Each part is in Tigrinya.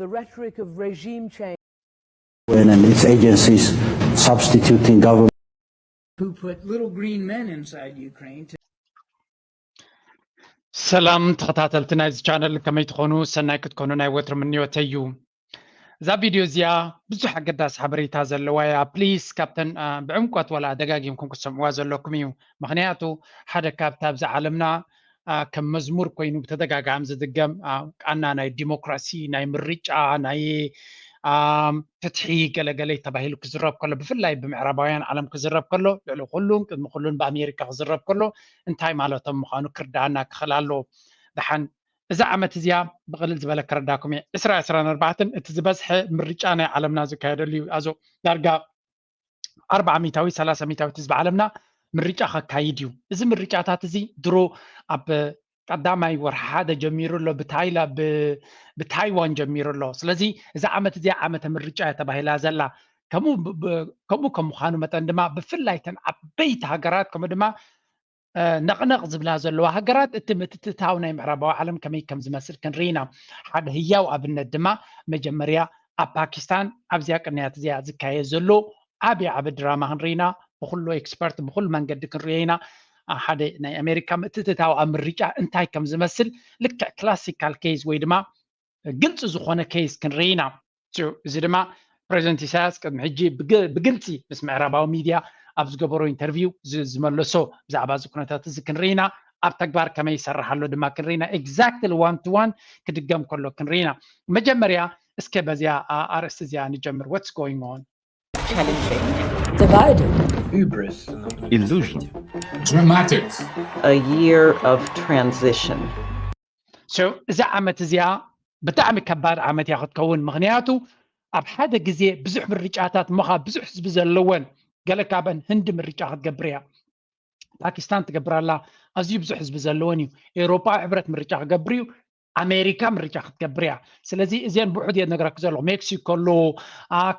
The rhetoric of regime change. And its agencies substituting government. Who put little green men inside Ukraine to ሰላም ተኸታተልቲ ናይዚ ቻነል፣ ከመይ ትኾኑ? ሰናይ ክትኮኑ ናይ ወትሩ ምንዮተይ እዩ። እዛ ቪድዮ እዚኣ ብዙሕ ኣገዳሲ ሓበሬታ ዘለዋ እያ። ፕሊስ ካብተን ብዕምቆት ዋላ ደጋጊምኩም ክትሰምዕዋ ዘለኩም እዩ። ምኽንያቱ ሓደ ካብቲ ኣብዚ ዓለምና ከም መዝሙር ኮይኑ ብተደጋጋሚ ዝድገም ቃና ናይ ዲሞክራሲ፣ ናይ ምርጫ፣ ናይ ፍትሒ ገለገለ ተባሂሉ ክዝረብ ከሎ፣ ብፍላይ ብምዕራባውያን ዓለም ክዝረብ ከሎ፣ ልዕሊ ኩሉን ቅድሚ ኩሉን ብኣሜሪካ ክዝረብ ከሎ እንታይ ማለቶም ምዃኑ ክርዳኣና ክኽእል ኣለዎ። ደሓን እዛ ዓመት እዚኣ ብቕልል ዝበለ ክረዳኩም እየ። ዕስራ ዕስራን ኣርባዕተን እቲ ዝበዝሐ ምርጫ ናይ ዓለምና ዝካየደሉ እዩ። ኣዞ ዳርጋ ኣርባዓ ሚእታዊት ሰላሳ ሚእታዊት ህዝቢ ዓለምና ምርጫ ከካይድ እዩ። እዚ ምርጫታት እዚ ድሮ ኣብ ቀዳማይ ወርሒ ሓደ ጀሚሩ ኣሎ፣ ብታይላ ብታይዋን ጀሚሩ ኣሎ። ስለዚ እዛ ዓመት እዚኣ ዓመተ ምርጫ እያ ተባሂላ ዘላ። ከምኡ ከምኡ ከም ምዃኑ መጠን ድማ ብፍላይ ተን ዓበይቲ ሃገራት ከምኡ ድማ ነቕነቕ ዝብላ ዘለዋ ሃገራት እቲ ምትትታው ናይ ምዕራባዊ ዓለም ከመይ ከም ዝመስል ክንርኢ ኢና። ሓደ ህያው ኣብነት ድማ መጀመርያ ኣብ ፓኪስታን ኣብዚኣ ቅንያት እዚኣ ዝካየ ዘሎ ዓብዪ ዓቢ ድራማ ክንርኢ ኢና። ብኩሉ ኤክስፐርት ብኩሉ መንገዲ ክንርእዮ ኢና። ሓደ ናይ ኣሜሪካ ምትትታው ኣብ ምርጫ እንታይ ከም ዝመስል ልክዕ ክላሲካል ኬዝ ወይ ድማ ግልፂ ዝኾነ ኬዝ ክንርኢ ኢና። እዚ ድማ ፕሬዚደንት ኢሳያስ ቅድሚ ሕጂ ብግልፂ ምስ ምዕራባዊ ሚድያ ኣብ ዝገበሮ ኢንተርቪው ዝመለሶ ብዛዕባ እዚ ኩነታት እዚ ክንርኢ ኢና። ኣብ ተግባር ከመይ ይሰርሕ ኣሎ ድማ ክንርኢ ኢና። ኤግዛክትሊ ዋን ቱ ዋን ክድገም ከሎ ክንርኢ ኢና። መጀመርያ እስከ በዚያ ኣርእስቲ እዚኣ ንጀምር። What's going on? Challenging. Divided. Hubris. Illusion. Dramatic. A year of transition. So እዛ ዓመት እዚኣ ብጣዕሚ ከባድ ዓመት እያ ክትከውን። ምኽንያቱ ኣብ ሓደ ግዜ ብዙሕ ምርጫታት እሞ ከዓ ብዙሕ ህዝቢ ዘለወን፣ ገለ ካብአን ህንዲ ምርጫ ክትገብር እያ፣ ፓኪስታን ትገብር ኣላ፣ ኣዝዩ ብዙሕ ህዝቢ ዘለወን እዩ። ኤውሮጳ ሕብረት ምርጫ ክገብር እዩ፣ ኣሜሪካ ምርጫ ክትገብር እያ። ስለዚ እዚአን ብውሑድ እየ ዝነግረኪ ዘለኹ። ሜክሲኮ ኣሎ፣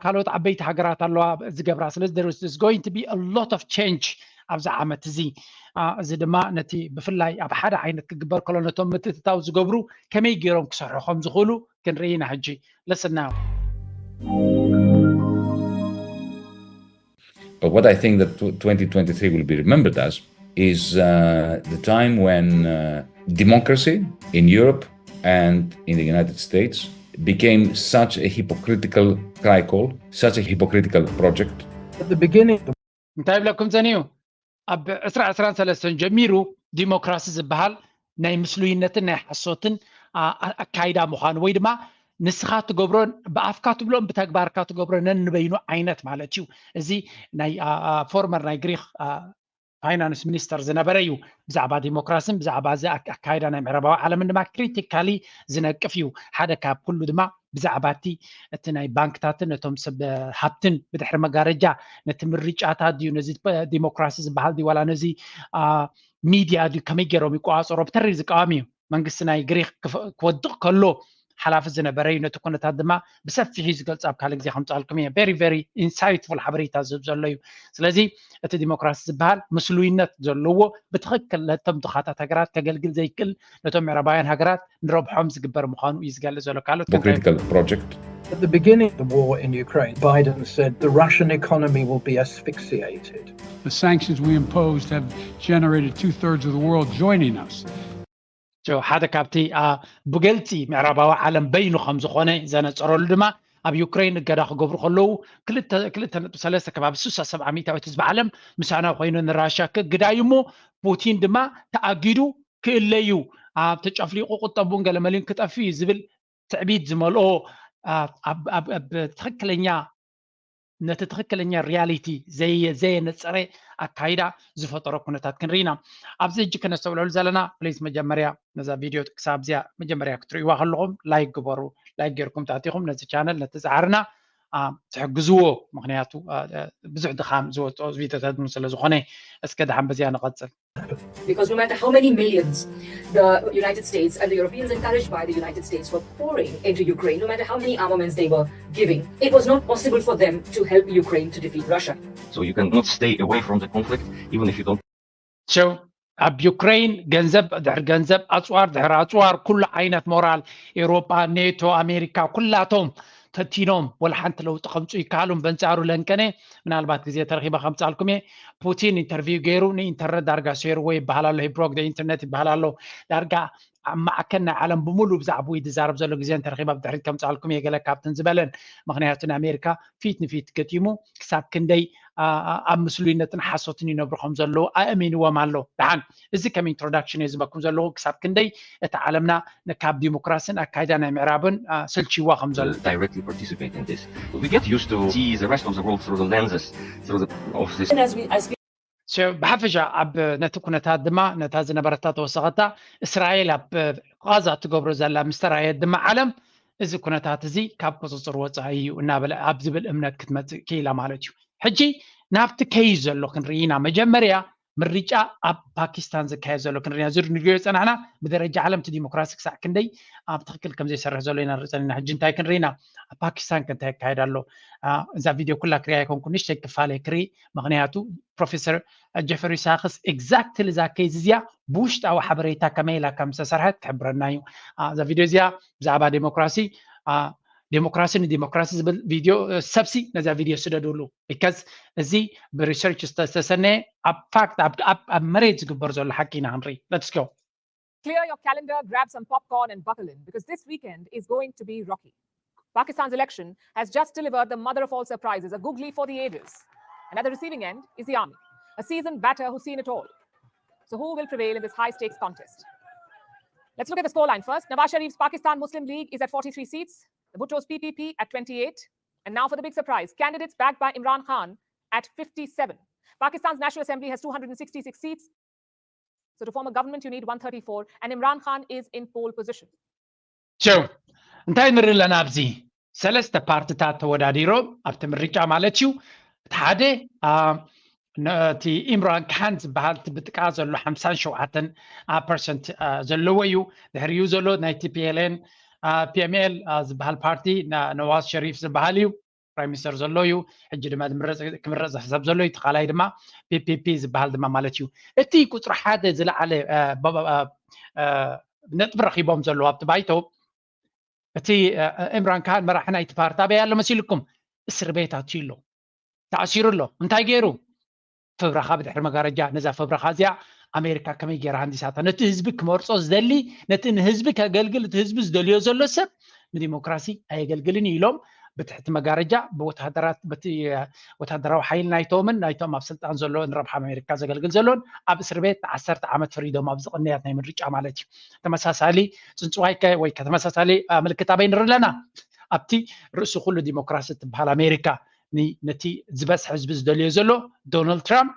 ካልኦት ዓበይቲ ሃገራት ኣለዋ ዝገብራ። ስለዚ going to be a lot of change ኣብዚ ዓመት እዚ። እዚ ድማ ነቲ ብፍላይ ኣብ ሓደ ዓይነት ክግበር ከሎ ነቶም ምትእትታው ዝገብሩ ከመይ ገይሮም ክሰርሑ ከም ዝኽእሉ ክንርኢ ኢና። ሕጂ listen now. But what I think that twenty twenty-three will be remembered as is uh, the time when uh, democracy in Europe and in the United States became such a hypocritical tricol, such a hypocritical project. At the beginning, እንታይ ይብለኩም ጸኒዩ? ኣብ ዕስራ ዕስራን ሰለስተን ጀሚሩ ዲሞክራሲ ዝበሃል ናይ ምስሉይነትን ናይ ሓሶትን ኣካይዳ ምዃኑ ወይ ድማ ንስኻ ትገብሮን ብኣፍካ ትብሎን ብተግባርካ ትገብሮ ነንበይኑ ዓይነት ማለት እዩ። እዚ ናይ ፎርመር ናይ ግሪክ ፋይናንስ ሚኒስተር ዝነበረ እዩ። ብዛዕባ ዲሞክራሲን ብዛዕባ እዚ ኣካይዳ ናይ ምዕራባዊ ዓለምን ድማ ክሪቲካሊ ዝነቅፍ እዩ። ሓደ ካብ ኩሉ ድማ ብዛዕባ እቲ እቲ ናይ ባንክታትን ነቶም ሰብ ሃብትን ብድሕሪ መጋረጃ ነቲ ምርጫታት ድዩ ነዚ ዲሞክራሲ ዝበሃል ድዩ ዋላ ነዚ ሚድያ ድዩ ከመይ ገይሮም ይቆፃፀሮ ብተሪር ዝቃወም እዩ። መንግስቲ ናይ ግሪክ ክወድቕ ከሎ ሓላፊ ዝነበረ እዩ። ነቲ ኩነታት ድማ ብሰፊሑ ዝገልፅ ኣብ ካልእ ግዜ ከምፃልኩም እየ። ቨሪ ቨሪ ኢንሳይትፉል ሓበሬታ ዝህብ ዘሎ እዩ። ስለዚ እቲ ዲሞክራሲ ዝበሃል ምስሉይነት ዘለዎ ብትኽክል ነቶም ድኻታት ሃገራት ከገልግል ዘይክእል ነቶም ምዕራባውያን ሃገራት ንረብሖም ዝግበር ምዃኑ እዩ ዝገልፅ ዘሎ። ካልኦት Hypocritical project. At the beginning of the war in Ukraine, Biden said the Russian economy will be asphyxiated. The sanctions we imposed have generated two thirds of the world joining us. ሓደ ካብቲ ብገልፂ ምዕራባዊ ዓለም በይኑ ከም ዝኾነ ዘነፀረሉ ድማ ኣብ ዩክሬን እገዳ ክገብሩ ከለዉ ክልተ ነጥቢ ሰለስተ ከባቢ ስሳ ሰብዓ ሚእታዊት ህዝቢ ዓለም ምሳና ኮይኑ ንራሽያ ክግዳዩ እሞ ፑቲን ድማ ተኣጊዱ ክእለዩ ኣብ ተጨፍሊቑ ቁጠቡን ገለመልን ክጠፍ እዩ ዝብል ትዕቢት ዝመልኦ ትክክለኛ ነቲ ትክክለኛ ሪያሊቲ ዘየነፀረ ኣካይዳ ዝፈጠሮ ኩነታት ክንርኢና ኣብዚ ሕጂ ከነስተውዕለሉ ዘለና ፕሊስ መጀመርያ ነዛ ቪድዮ ክሳብ እዚኣ መጀመርያ ክትርእይዋ ከለኹም ላይክ ግበሩ። ላይክ ገይርኩም ተኣቲኹም ነዚ ቻነል ነቲ ፃዕርና ትሕግዝዎ። ምክንያቱ ብዙሕ ድኻም ዝወፅኦ ቪድዮታት ስለ ዝኾነ እስከ ድሓን በዚኣ ንቐፅል። Because no matter how many millions the United States and the Europeans, encouraged by the United States, were pouring into Ukraine, no matter how many armaments they were giving, it was not possible for them to help Ukraine to defeat Russia. So you cannot stay away from the conflict, even if you don't. So, ኣብ ዩክሬን ገንዘብ ድሕሪ ገንዘብ፣ ኣፅዋር ድሕሪ ኣፅዋር፣ ኩሉ ዓይነት ሞራል፣ ኤውሮጳ፣ ኔቶ፣ ኣሜሪካ፣ ኩላቶም ተቲኖም ወላ ሓንቲ ለውጢ ከምፁ ይከኣሉም። በንፃሩ ለንቀነ ምናልባት ግዜ ተረኪበ ከምፃልኩም እየ። ፑቲን ኢንተርቪው ገይሩ ንኢንተርነት ዳርጋ ሰይርዎ ይበሃል ኣሎ። He broke the internet ይበሃል ኣሎ። ዳርጋ ኣብ ማዕከን ናይ ዓለም ብምሉእ ብዛዕባኡ ዝዛረብ ዘሎ ግዜ እንተረኺባ ብድሕሪት ከምፃልኩም እየ ገለ ካብትን ዝበለን። ምክንያቱ ንኣሜሪካ ፊት ንፊት ገጢሙ ክሳብ ክንደይ ኣብ ምስሉይነትን ሓሶትን ይነብሩ ከም ዘለዉ ኣእሚንዎም ኣሎ። ደሓን እዚ ከም ኢንትሮዳክሽን እየ ዝበኩም ዘለኹ ክሳብ ክንደይ እቲ ዓለምና ካብ ዲሞክራስን ኣካይዳ ናይ ምዕራብን ስልችዋ ከም ዘሎ። Directly participate in this. We get used to see the rest of the world through the lenses through the, of this. And as we, as we ብሓፈሻ ኣብ ነቲ ኩነታት ድማ ነታ ዝነበረታ ተወሰኸታ እስራኤል ኣብ ቃዛ ትገብሮ ዘላ ምስ ተራየት ድማ ዓለም እዚ ኩነታት እዚ ካብ ቁፅፅር ወፃኢ እዩ እናበለ ኣብ ዝብል እምነት ክትመፅእ ክኢላ ማለት እዩ። ሕጂ ናብቲ ከይድ ዘሎ ክንርኢ ኢና። መጀመርያ ምርጫ ኣብ ፓኪስታን ዝካየድ ዘሎ ክንርኢ ኢና። እዚ ንሪኦ ዝፀናሕና ብደረጃ ዓለም እቲ ዲሞክራሲ ክሳዕ ክንደይ ኣብ ትክክል ከም ዘይሰርሕ ዘሎ ኢና ንርኢ ፀኒሕና። ሕጂ እንታይ ክንርኢ ኢና? ኣብ ፓኪስታን ከ እንታይ ይካየድ ኣሎ? እዛ ቪድዮ ኩላ ክሪኣ ኣይኮንኩ፣ ንእሽተይ ክፋለይ ክርኢ። ምክንያቱ ፕሮፌሰር ጀፈሪ ሳክስ exactly እዛ ኬዝ እዚኣ ብውሽጣዊ ሓበሬታ ከመይ ኢላ ከም ዝተሰርሐት ክሕብረና እዩ። እዛ ቪድዮ እዚኣ ብዛዕባ ዴሞክራሲ ዴሞክራሲ ንዲሞክራሲ ዝብል ቪድዮ ሰብሲ ነዛ ቪድዮ ስደዱሉ። Because እዚ ብሪሰርች ዝተሰነየ ኣብ ፋክት ኣብ መሬት ዝግበር ዘሎ ሓቂ ኢና ክንርኢ። Let's go. Clear your calendar, grab some popcorn, and buckle in because this weekend is going to be rocky. Pakistan's election has just delivered the mother of all surprises, a googly for the ages. And at the receiving end is the army, a seasoned batter who's seen it all. So, who will prevail in this high stakes contest? Let's look at the scoreline first. Nawaz Sharif's Pakistan Muslim League is at forty-three seats, the Bhutto's P P P at twenty-eight. And now for the big surprise, candidates backed by Imran Khan at fifty-seven. Pakistan's National Assembly has two hundred sixty-six seats. So to form a government, you need one thirty-four, and Imran Khan is in pole position. ቸው እንታይ ንርኢ ኣለና ኣብዚ? ሰለስተ ፓርትታት ተወዳዲሮም ኣብቲ ምርጫ ማለት እዩ። እቲ ሓደ እቲ ኢምራን ካን ዝበሃል እቲ ብጥቃ ዘሎ ሓምሳን ሸውዓተን ፐርሰንት ዘለዎ እዩ። ድሕሪኡ ዘሎ ናይ ቲፒኤልኤን ፒኤምኤል ዝበሃል ፓርቲ ነዋዝ ሸሪፍ ዝበሃል እዩ። ፕራይም ሚኒስተር ዘሎ እዩ። ሕጂ ድማ ክምረፅ ዝሕሰብ ዘሎ እዩ። ተኻላይ ድማ ፒፒፒ ዝበሃል ድማ ማለት እዩ። እቲ ቁፅሪ ሓደ ዝለዓለ ነጥቢ ረኪቦም ዘለዉ ኣብቲ ባይቶ እቲ ኢምራን ካን መራሒ ናይቲ ፓርቲ ኣበይ ኣሎ መሲልኩም? እስር ቤት ኣትዩ ኣሎ፣ ተኣሲሩ ኣሎ። እንታይ ገይሩ? ፍብረኻ ብድሕሪ መጋረጃ። ነዛ ፍብረኻ እዚኣ ኣሜሪካ ከመይ ገይራ ሃንዲሳታ? ነቲ ህዝቢ ክመርፆ ዝደሊ፣ ነቲ ንህዝቢ ከገልግል እቲ ህዝቢ ዝደልዮ ዘሎ ሰብ ንዲሞክራሲ ኣየገልግልን እዩ ኢሎም ብትሕቲ መጋረጃ ብወታደራት በቲ ወታደራዊ ሓይሊ ናይቶምን ናይቶም ኣብ ስልጣን ዘለዎን ረብሓ ኣሜሪካ ዘገልግል ዘለዎን ኣብ እስር ቤት ዓሰርተ ዓመት ፈሪዶም ኣብዚ ቅንያት ናይ ምርጫ ማለት እዩ። ተመሳሳሊ ፅንፅዋይ ከ ወይ ተመሳሳሊ ምልክት ኣበይ ንርኢ ኣለና? ኣብቲ ርእሲ ኩሉ ዲሞክራሲ ትበሃል ኣሜሪካ ነቲ ዝበዝሕ ህዝቢ ዝደልዮ ዘሎ ዶናልድ ትራምፕ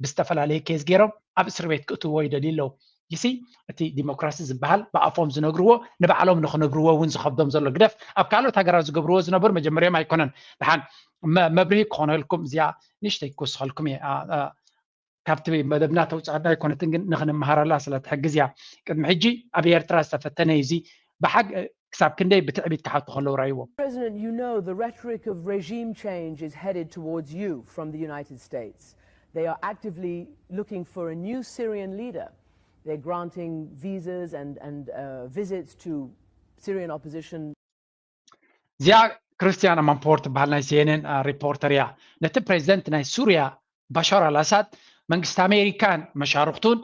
ብዝተፈላለየ ኬዝ ገይሮም ኣብ እስር ቤት ክእትዎ ይደልዩ ኣለዉ። ይሲ እቲ ዲሞክራሲ ዝበሃል ብኣፎም ዝነግርዎ ንባዕሎም ንክነግርዎ እውን ዝኸብዶም ዘሎ ግደፍ ኣብ ካልኦት ሃገራት ዝገብርዎ ዝነበሩ መጀመርያም ኣይኮነን። ደሓን መብርሂ ክኾነልኩም እዚኣ ንእሽተይ ክውስኸልኩም እየ። ካብቲ መደብና ተውፅኣና ኣይኮነትን ግን ንክንመሃረላ ስለትሕግዝ እያ። ቅድሚ ሕጂ ኣብ ኤርትራ ዝተፈተነ እዩ እዚ ብሓግ ክሳብ ክንደይ ብትዕቢት ክሓቱ ከለዉ ራይዎም። President, you know the rhetoric of regime change is headed towards you from the United States. They are actively looking for a new Syrian leader. They're granting visas and, and uh, visits to Syrian opposition. እዚኣ ክርስቲያን ኣማንፖር ትበሃል ናይ ሲኤንኤን ሪፖርተር እያ። ነቲ ፕሬዚደንት ናይ ሱርያ ባሻር ኣልኣሳድ መንግስቲ ኣሜሪካን መሻርክቱን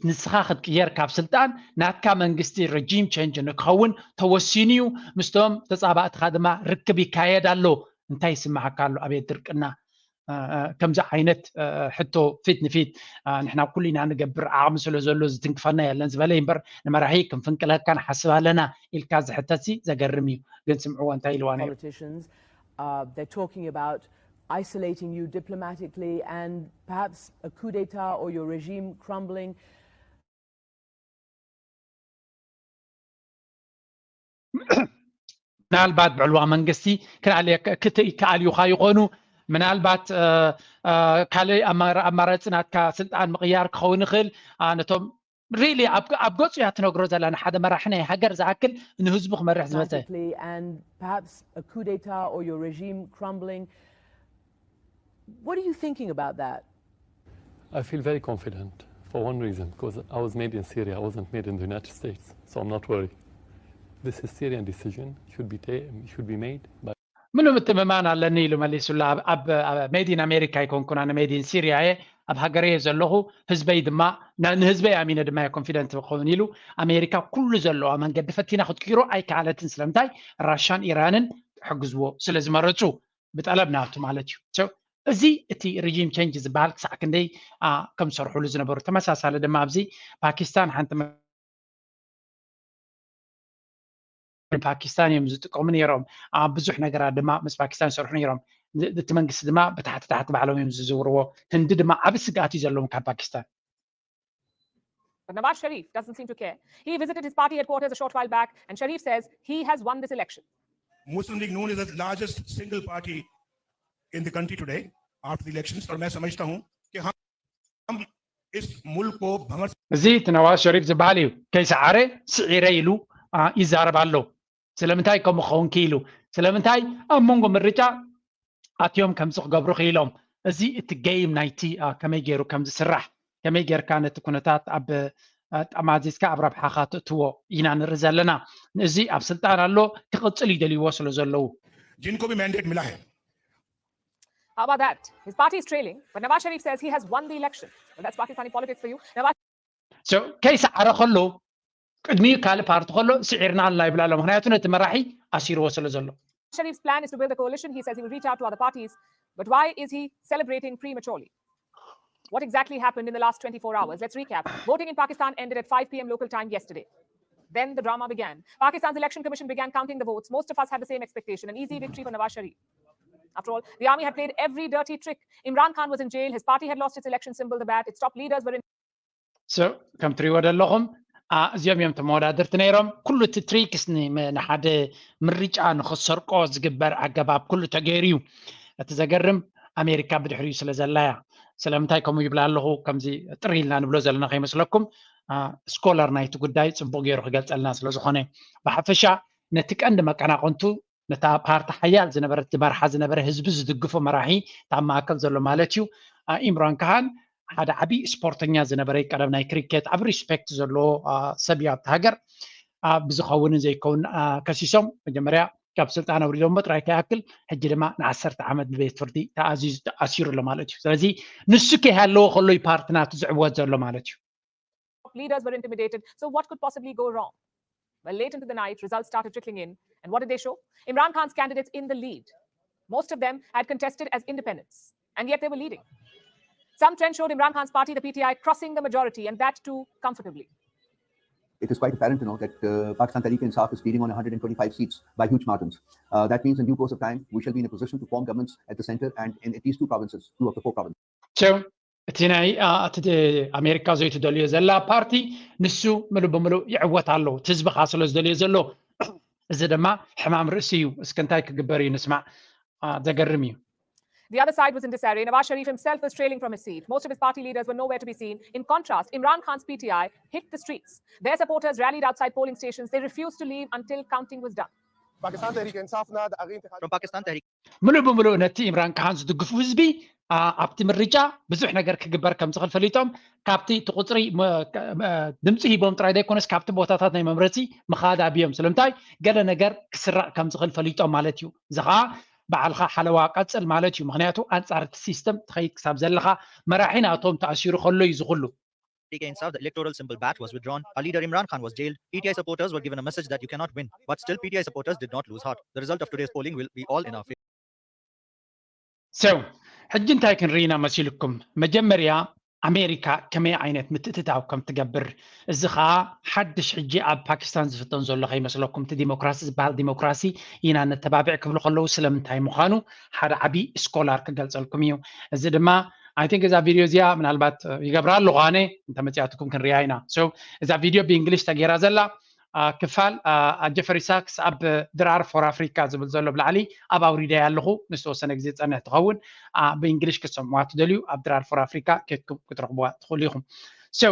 ንስኻ ክትቅየር ካብ ስልጣን ናትካ መንግስቲ ረጂም ቸንጅ ንክኸውን ተወሲኑ እዩ። ምስቶም ተፃባእትኻ ድማ ርክብ ይካየድ ኣሎ። እንታይ ይስምዓካ ኣሎ? ኣቤት ድርቅና። ከምዚ ዓይነት ሕቶ ፊት ንፊት ንሕና ኩሉ ኢና ንገብር፣ ዓቕሚ ስለ ዘሎ ዝትንክፈና የለን ዝበለ እምበር ንመራሒ ክንፍንቅለካ ንሓስብ ኣለና ኢልካ ዝሕተትሲ ዘገርም እዩ። ግን ስምዕዎ እንታይ ኢልዋ ነይሩ። Politicians, uh, they're talking about isolating you diplomatically and perhaps a coup d'etat or your regime crumbling. ምናልባት ብዕልዋ መንግስቲ ክኣልዩካ ይኾኑ። ምናልባት ካልእ ኣማራፂ ናትካ ስልጣን ምቕያር ክኸውን ይኽእል። ነቶም ሪሊ ኣብ ገፁ እያ ትነግሮ ዘላ ንሓደ መራሒ ናይ ሃገር ዝኣክል ንህዝቡ ክመርሕ ዝመፀ። And perhaps a coup d'etat or your regime crumbling. What are you thinking about that? I feel very confident. for one reason, because I was made in Syria, I wasn't made in the United States, so I'm not worried. This is Syrian decision should be ta- should be made by ምሉእ ምትምማን ኣለኒ ኢሉ መሊሱላ። ኣብ- ኣብ made in America ኣይኮንኩን፣ ኣነ made in Syria እየ፣ ኣብ ሃገረይ እየ ዘለኹ፣ ህዝበይ ድማ ና- ንህዝበይ ኣሚነ ድማ እየ confident ክኸውን ኢሉ። ኣሜሪካ ኩሉ ዘለዋ መንገዲ ፈቲና ክትቅይሮ ኣይከኣለትን። ስለምንታይ? ራሻን ኢራንን ክሕግዝዎ ስለ ዝመረፁ፣ ብጠለብ ናቱ ማለት እዩ። So፣ እዚ እቲ regime change ዝበሃል ክሳዕ ክንደይ አ፣ ከም ዝሰርሕሉ ዝነበሩ ተመሳሳሊ ድማ ኣብዚ ፓኪስታን ሓንቲ መ- ፓኪስታን እዮም ዝጥቀሙ ነይሮም። ኣብ ብዙሕ ነገራት ድማ ምስ ፓኪስታን ይሰርሑ ነይሮም። ዝ- እቲ መንግስቲ ድማ ብታሕቲ ታሕቲ ባዕሎም እዮም ዝዝውርዎ። ህንዲ ድማ ዓብ ስግኣት እዩ ዘለዎም ካብ ፓኪስታን። But Nawaz Sharif doesn't seem to care. He visited his party headquarters a short while back, and Sharif says he has won this election. Muslim League Noon is the largest single party in the country today after the elections. और मैं समझता हूँ कि हम हम इस मुल्क को भंवर እዚ እቲ ነዋዝ ሸሪፍ ዝበሃል እዩ። ከይሰዓረ ስዒረ ኢሉ አ፣ ይዛረብ ኣሎ። ስለምንታይ ከምኡ ክኸውን ክኢሉ? ስለምንታይ ኣብ መንጎ ምርጫ ኣትዮም ከምዚ ክገብሩ ክኢሎም? እዚ እቲ game ናይቲ አ፣ ከመይ ገይሩ ከም ዝስራሕ፣ ከመይ ጌርካ ነቲ ኩነታት ኣብ አ፣ ጠማዚዝካ ኣብ ረብሓኻ ትእትዎ ኢና ንርኢ ዘለና። እዚ ኣብ ስልጣን ኣሎ፣ ክቕጽል ይደልይዎ ስለ ዘለዉ። जिनको भी मैंडेट मिला है How about that? His party is trailing, but Nawaz Sharif says he has won the election. Well, that's Pakistani politics for you. Nawaz So፣ ከይሰዓረ ከሎ ቅድሚኡ ካልእ ፓርቲ ከሎ ስዒርና ኣለና ይብላ ኣሎ። ምክንያቱ ነቲ መራሒ ኣሲርዎ ስለ ዘሎ። Sharif's plan is to build a coalition. He says he will reach out to other parties. But why is he celebrating prematurely? What exactly happened in the last twenty-four hours? Let's recap. Voting in Pakistan ended at five p m local time yesterday. Then the drama began. Pakistan's Election Commission began counting the votes. Most of us had the same expectation, an easy victory for Nawaz Sharif. After all, the army had played every dirty trick. Imran Khan was in jail. His party had lost its election symbol, the bat. Its top leaders were in So፣ ከም ትሪእዎ ዘለኹም አ፣ እዚኦም እዮም ተመወዳደርቲ ነይሮም። ኩሉ እቲ ትሪክስ ን- ም- ንሓደ ምርጫ ንኽሰርቆ ዝግበር ኣገባብ ኩሉ ተገይሩ እዩ። እቲ ዘገርም ኣሜሪካ ብድሕሪኡ ስለ ዘላ እያ። ስለምንታይ ከምኡ ይብላ ኣለኹ? ከምዚ ጥሪ ኢልና ንብሎ ዘለና ከይመስለኩም፣ አ፣ ስኮለር ናይቲ ጉዳይ ጽቡቕ ገይሩ ክገልጸልና ስለ ዝኾነ፣ ብሓፈሻ ነቲ ቀንዲ መቀናቕንቱ ነታ ፓርቲ ሓያል ዝነበረት ዝመርሓ ዝነበረ ህዝቢ ዝድግፎ መራሒ እታ ኣብ ማእከል ዘሎ ማለት እዩ። አ፣ ኢምራን ካሃን ሓደ ዓቢ ስፖርተኛ ዝነበረ ቀደም ናይ ክሪኬት ዓቢ ሪስፔክት ዘለዎ አ፣ ሰብ እዩ ኣብቲ ሃገር። አ፣ ብዝኸውንን ዘይከውን አ፣ ከሲሶም መጀመርያ ካብ ስልጣን ኣውሪዶሞ ጥራይ ከይኣክል ሕጂ ድማ ንዓሰርተ ዓመት ብቤት ፍርዲ ተኣዚዙ ተኣሲሩ ኣሎ ማለት እዩ። ስለዚ ንሱ ከይሃለዎ ከሎ እዩ ፓርቲ ናቱ ዝዕወት ዘሎ ማለት እዩ። Leaders were intimidated. So what could possibly go wrong? Well, late into the night, results started trickling in. And what did they show? Imran Khan's candidates in the lead. Most of them had contested as independents, and yet they were leading. Some trends showed Imran Khan's party, the P T I, crossing the majority, and that too comfortably. It is quite apparent to know that uh, Pakistan Tehreek-e-Insaf is leading on one hundred twenty-five seats by huge margins. Uh, that means in due course of time, we shall be in a position to form governments at the center and in at least two provinces, two of the four provinces. So፣ እቲ ናይ አ፣ እቲ ደ- ኣሜሪካ ዘይትደልዮ ዘላ ፓርቲ ንሱ ምሉእ ብምሉእ ይዕወት ኣሎ። እቲ ህዝቢ ከዓ ስለ ዝደልዮ ዘሎ እዚ ድማ ሕማም ርእሲ እዩ። እስኪ እንታይ ክግበር እዩ ንስማዕ። አ፣ ዘገርም እዩ። The other side was in disarray. Nawaz Sharif himself was trailing from his seat. Most of his party leaders were nowhere to be seen. In contrast, Imran Khan's P T I hit the streets. Their supporters rallied outside polling stations. They refused to leave until counting was done. Pakistan Tehreek-e-Insaf na the Agin Tehreek From Pakistan Tehreek ምሉእ ብምሉእ ነቲ ኢምራን ካሃን ዝድግፉ ህዝቢ አ፣ ኣብቲ ምርጫ ብዙሕ ነገር ክግበር ከም ዝኽእል ፈሊጦም ካብቲ እቲ ቁፅሪ መ- ከ- መ- ድምፂ ሂቦም ጥራይ ዘይኮነስ ካብቲ ቦታታት ናይ መምረፂ ምኻድ ኣብዮም። ስለምንታይ? ገለ ነገር ክስረቕ ከም ዝኽእል ፈሊጦም ማለት እዩ። እዚ ከዓ ባዕልኻ ሓለዋ ቀፅል ማለት እዩ። ምክንያቱ ኣንፃር እቲ ሲስተም ትኸይድ ክሳብ ዘለኻ መራሒ ናቶም ተኣሲሩ ከሎ እዩ ዝኹሉ። Tehreek-e-Insaf, the electoral symbol bat was withdrawn. Our leader Imran Khan was jailed. P T I supporters were given a message that you cannot win. But still, P T I supporters did not lose heart. The result of today's polling will be all in our favor. So፣ ሕጂ እንታይ ክንርኢ ኢና መሲልኩም? መጀመርያ ኣሜሪካ ከመይ ዓይነት ምትእትታው ከም ትገብር፣ እዚ ኸዓ ሓድሽ ሕጂ ኣብ ፓኪስታን ዝፍተን ዘሎ ከይመስለኩም። እቲ ዲሞክራሲ ዝበሃል ዲሞክራሲ ኢና ነተባብዕ ክብሉ ከለዉ ስለምንታይ ምዃኑ ሓደ ዓቢ ስኮላር ክገልጸልኩም እዩ። እዚ ድማ I think እዛ ቪድዮ እዚኣ ምናልባት ይገብራ ኣለኹ ኣነ እንተመፂኣትኩም ክንሪኣ ኢና። So እዛ ቪድዮ ብእንግሊሽ ተገይራ ዘላ አ፣ ክፋል አ፣ ጀፈሪ ሳክስ ኣብ ድራር ፎር ኣፍሪካ ዝብል ዘሎ ብላዕሊ ኣብ ኣውሪደያ ኣለኹ። ንዝተወሰነ ግዜ ዝፀንሕ ትኸውን። አ፣ ብእንግሊሽ ክትሰምዋ ትደልዩ ኣብ ድራር ፎር ኣፍሪካ ኬድኩም ክትረኽብዋ ትኽእሉ ኢኹም። So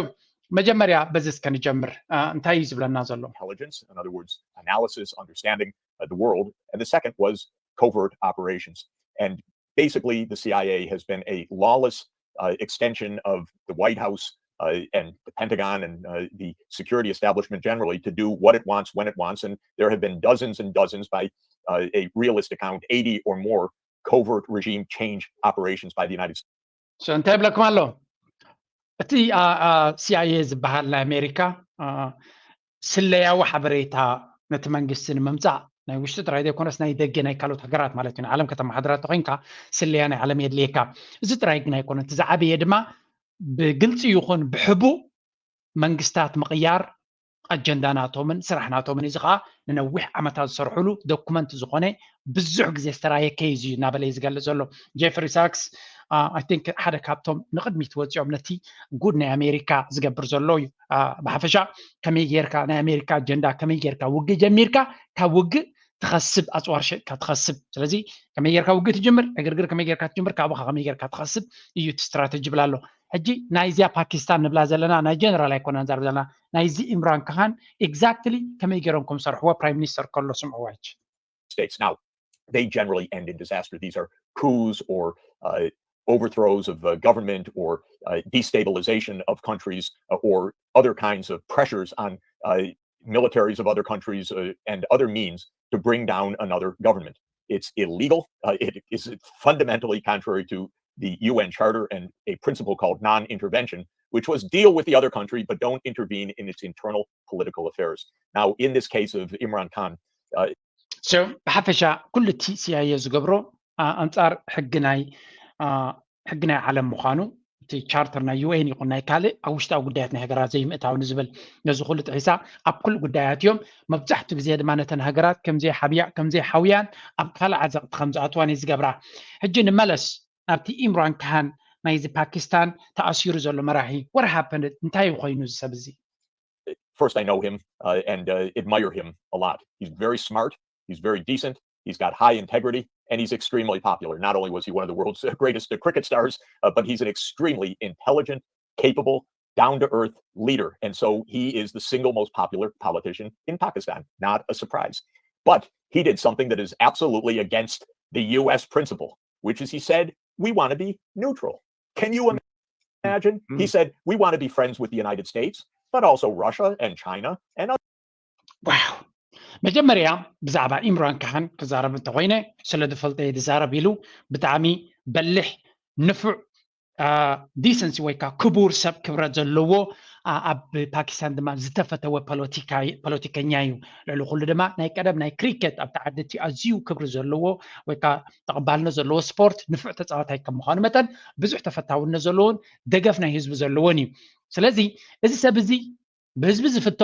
መጀመርያ በዚ እስከ ንጀምር። አ፣ እንታይ እዩ ዝብለና ዘሎ? Intelligence, in other words, analysis, understanding uh, the world. And the second was covert operations. And basically, the C I A has been a lawless uh, extension of the White House. uh, and the Pentagon and uh, the security establishment generally to do what it wants when it wants. And there have been dozens and dozens, by uh, a realist account, eighty or more covert regime change operations by the United States. So እንታይ ይብለኩም ኣሎ? እቲ CIA ዝበሃል ናይ ኣሜሪካ ስለያዊ ሓበሬታ ነቲ መንግስቲ ንምምፃእ ናይ ውሽጢ ጥራይ ዘይኮነስ ናይ ደገ ናይ ካልኦት ሃገራት ማለት እዩ። ንዓለም ከተመሓድራ ተኮይንካ ስለያ ናይ ዓለም የድልየካ። እዚ ጥራይ ግን ኣይኮነን። እቲ ዝዓበየ ድማ ብግልፂ ይኹን ብሕቡእ መንግስታት ምቕያር ኣጀንዳ ናቶምን ስራሕ ናቶምን። እዚ ከዓ ንነዊሕ ዓመታት ዝሰርሕሉ ዶኩመንት ዝኾነ ብዙሕ ግዜ ዝተራየ ኬዝ እዩ እናበለ እዩ ዝገልፅ ዘሎ። ጄፍሪ ሳክስ ኣይ ቲንክ ሓደ ካብቶም ንቕድሚት ወፂኦም ነቲ ጉድ ናይ ኣሜሪካ ዝገብር ዘሎ እዩ። ብሓፈሻ ከመይ ጌርካ ናይ ኣሜሪካ ኣጀንዳ ከመይ ጌርካ ውግእ ጀሚርካ ካብ ውግእ ትኸስብ ኣፅዋር ሸጥካ ትኸስብ። ስለዚ ከመይ ጌርካ ውግእ ትጅምር፣ ዕግርግር ከመይ ጌርካ ትጅምር፣ ካብኻ ከመይ ጌርካ ትኸስብ እዩ እቲ ስትራተጂ ይብል ኣሎ። ሕጂ ናይዚኣ ፓኪስታን ንብላ ዘለና ናይ ጀነራል ኣይኮና ንዛረብ ዘለና ናይዚ ኢምራን ካሃን ኤግዛክትሊ ከመይ ገይሮም ከም ዝሰርሕዎ ፕራይም ሚኒስተር ከሎ ስምዕዋ ሕጂ። States. Now, they generally end in disaster. These are coups or uh, overthrows of uh, government or uh, destabilization of countries uh, or other kinds of pressures on uh, militaries of other countries uh, and other means to bring down another government. It's illegal. Uh, it is fundamentally contrary to the U N Charter and a principle called non-intervention, which was deal with the other country, but don't intervene in its internal political affairs. Now, in this case of Imran Khan, uh, so ብሓፈሻ ኩሉ እቲ CIA ዝገብሮ ኣንጻር ሕጊ ናይ ሕጊ ናይ ዓለም ምዃኑ፣ እቲ ቻርተር ናይ UN ይኹን ናይ ካልእ ኣብ ውሽጣዊ ጉዳያት ናይ ሃገራት ዘይምእታው ንዝብል፣ ነዚ ኩሉ ጥሒሳ ኣብ ኩሉ ጉዳያት እዮም። መብዛሕትኡ ግዜ ድማ ነተን ሃገራት ከምዘይሓብያ ከምዘይሓውያን ኣብ ካልእ ዓዘቕቲ ከም ዝኣትዋን እዩ ዝገብራ። ሕጂ ንመለስ ናብቲ ኢምራን ካሃን ናይዚ ፓኪስታን ተኣሲሩ ዘሎ መራሒ። What happened? እንታይ ኮይኑ እዚ ሰብ እዚ? First, I know him uh, and uh, admire him a lot. He's very smart. He's very decent. He's got high integrity, and he's extremely popular. Not only was he one of the world's greatest uh, cricket stars, uh, but he's an extremely intelligent, capable, down to earth leader. And so he is the single most popular politician in Pakistan. Not a surprise. But he did something that is absolutely against the U S principle, which is he said, "We want to be neutral." Can you imagine? He said, "We want to be friends with the United States, but also Russia and China and other." ዋው! መጀመርያ ብዛዕባ ኢምራን ካሃን ክዛረብ እንተኮይነ፣ ስለ ዝፈልጦ እየ ዝዛረብ ኢሉ ብጣዕሚ በሊሕ፣ ንፉዕ፣ ዲሰንሲ ወይ ከዓ ክቡር ሰብ ክብረት ዘለዎ፣ ኣብ ፓኪስታን ድማ ዝተፈተወ ፖለቲከኛ እዩ። ልዕሊ ኩሉ ድማ ናይ ቀደም ናይ ክሪከት ኣብቲ ዓዲ እቲ ኣዝዩ ክብሪ ዘለዎ ወይ ከዓ ተቐባልነት ዘለዎ ስፖርት ንፉዕ ተፃዋታይ ከም ምዃኑ መጠን ብዙሕ ተፈታውነት ዘለዎን ደገፍ ናይ ህዝቢ ዘለዎን እዩ። ስለዚ እዚ ሰብ እዚ ብህዝቢ ዝፍቶ፣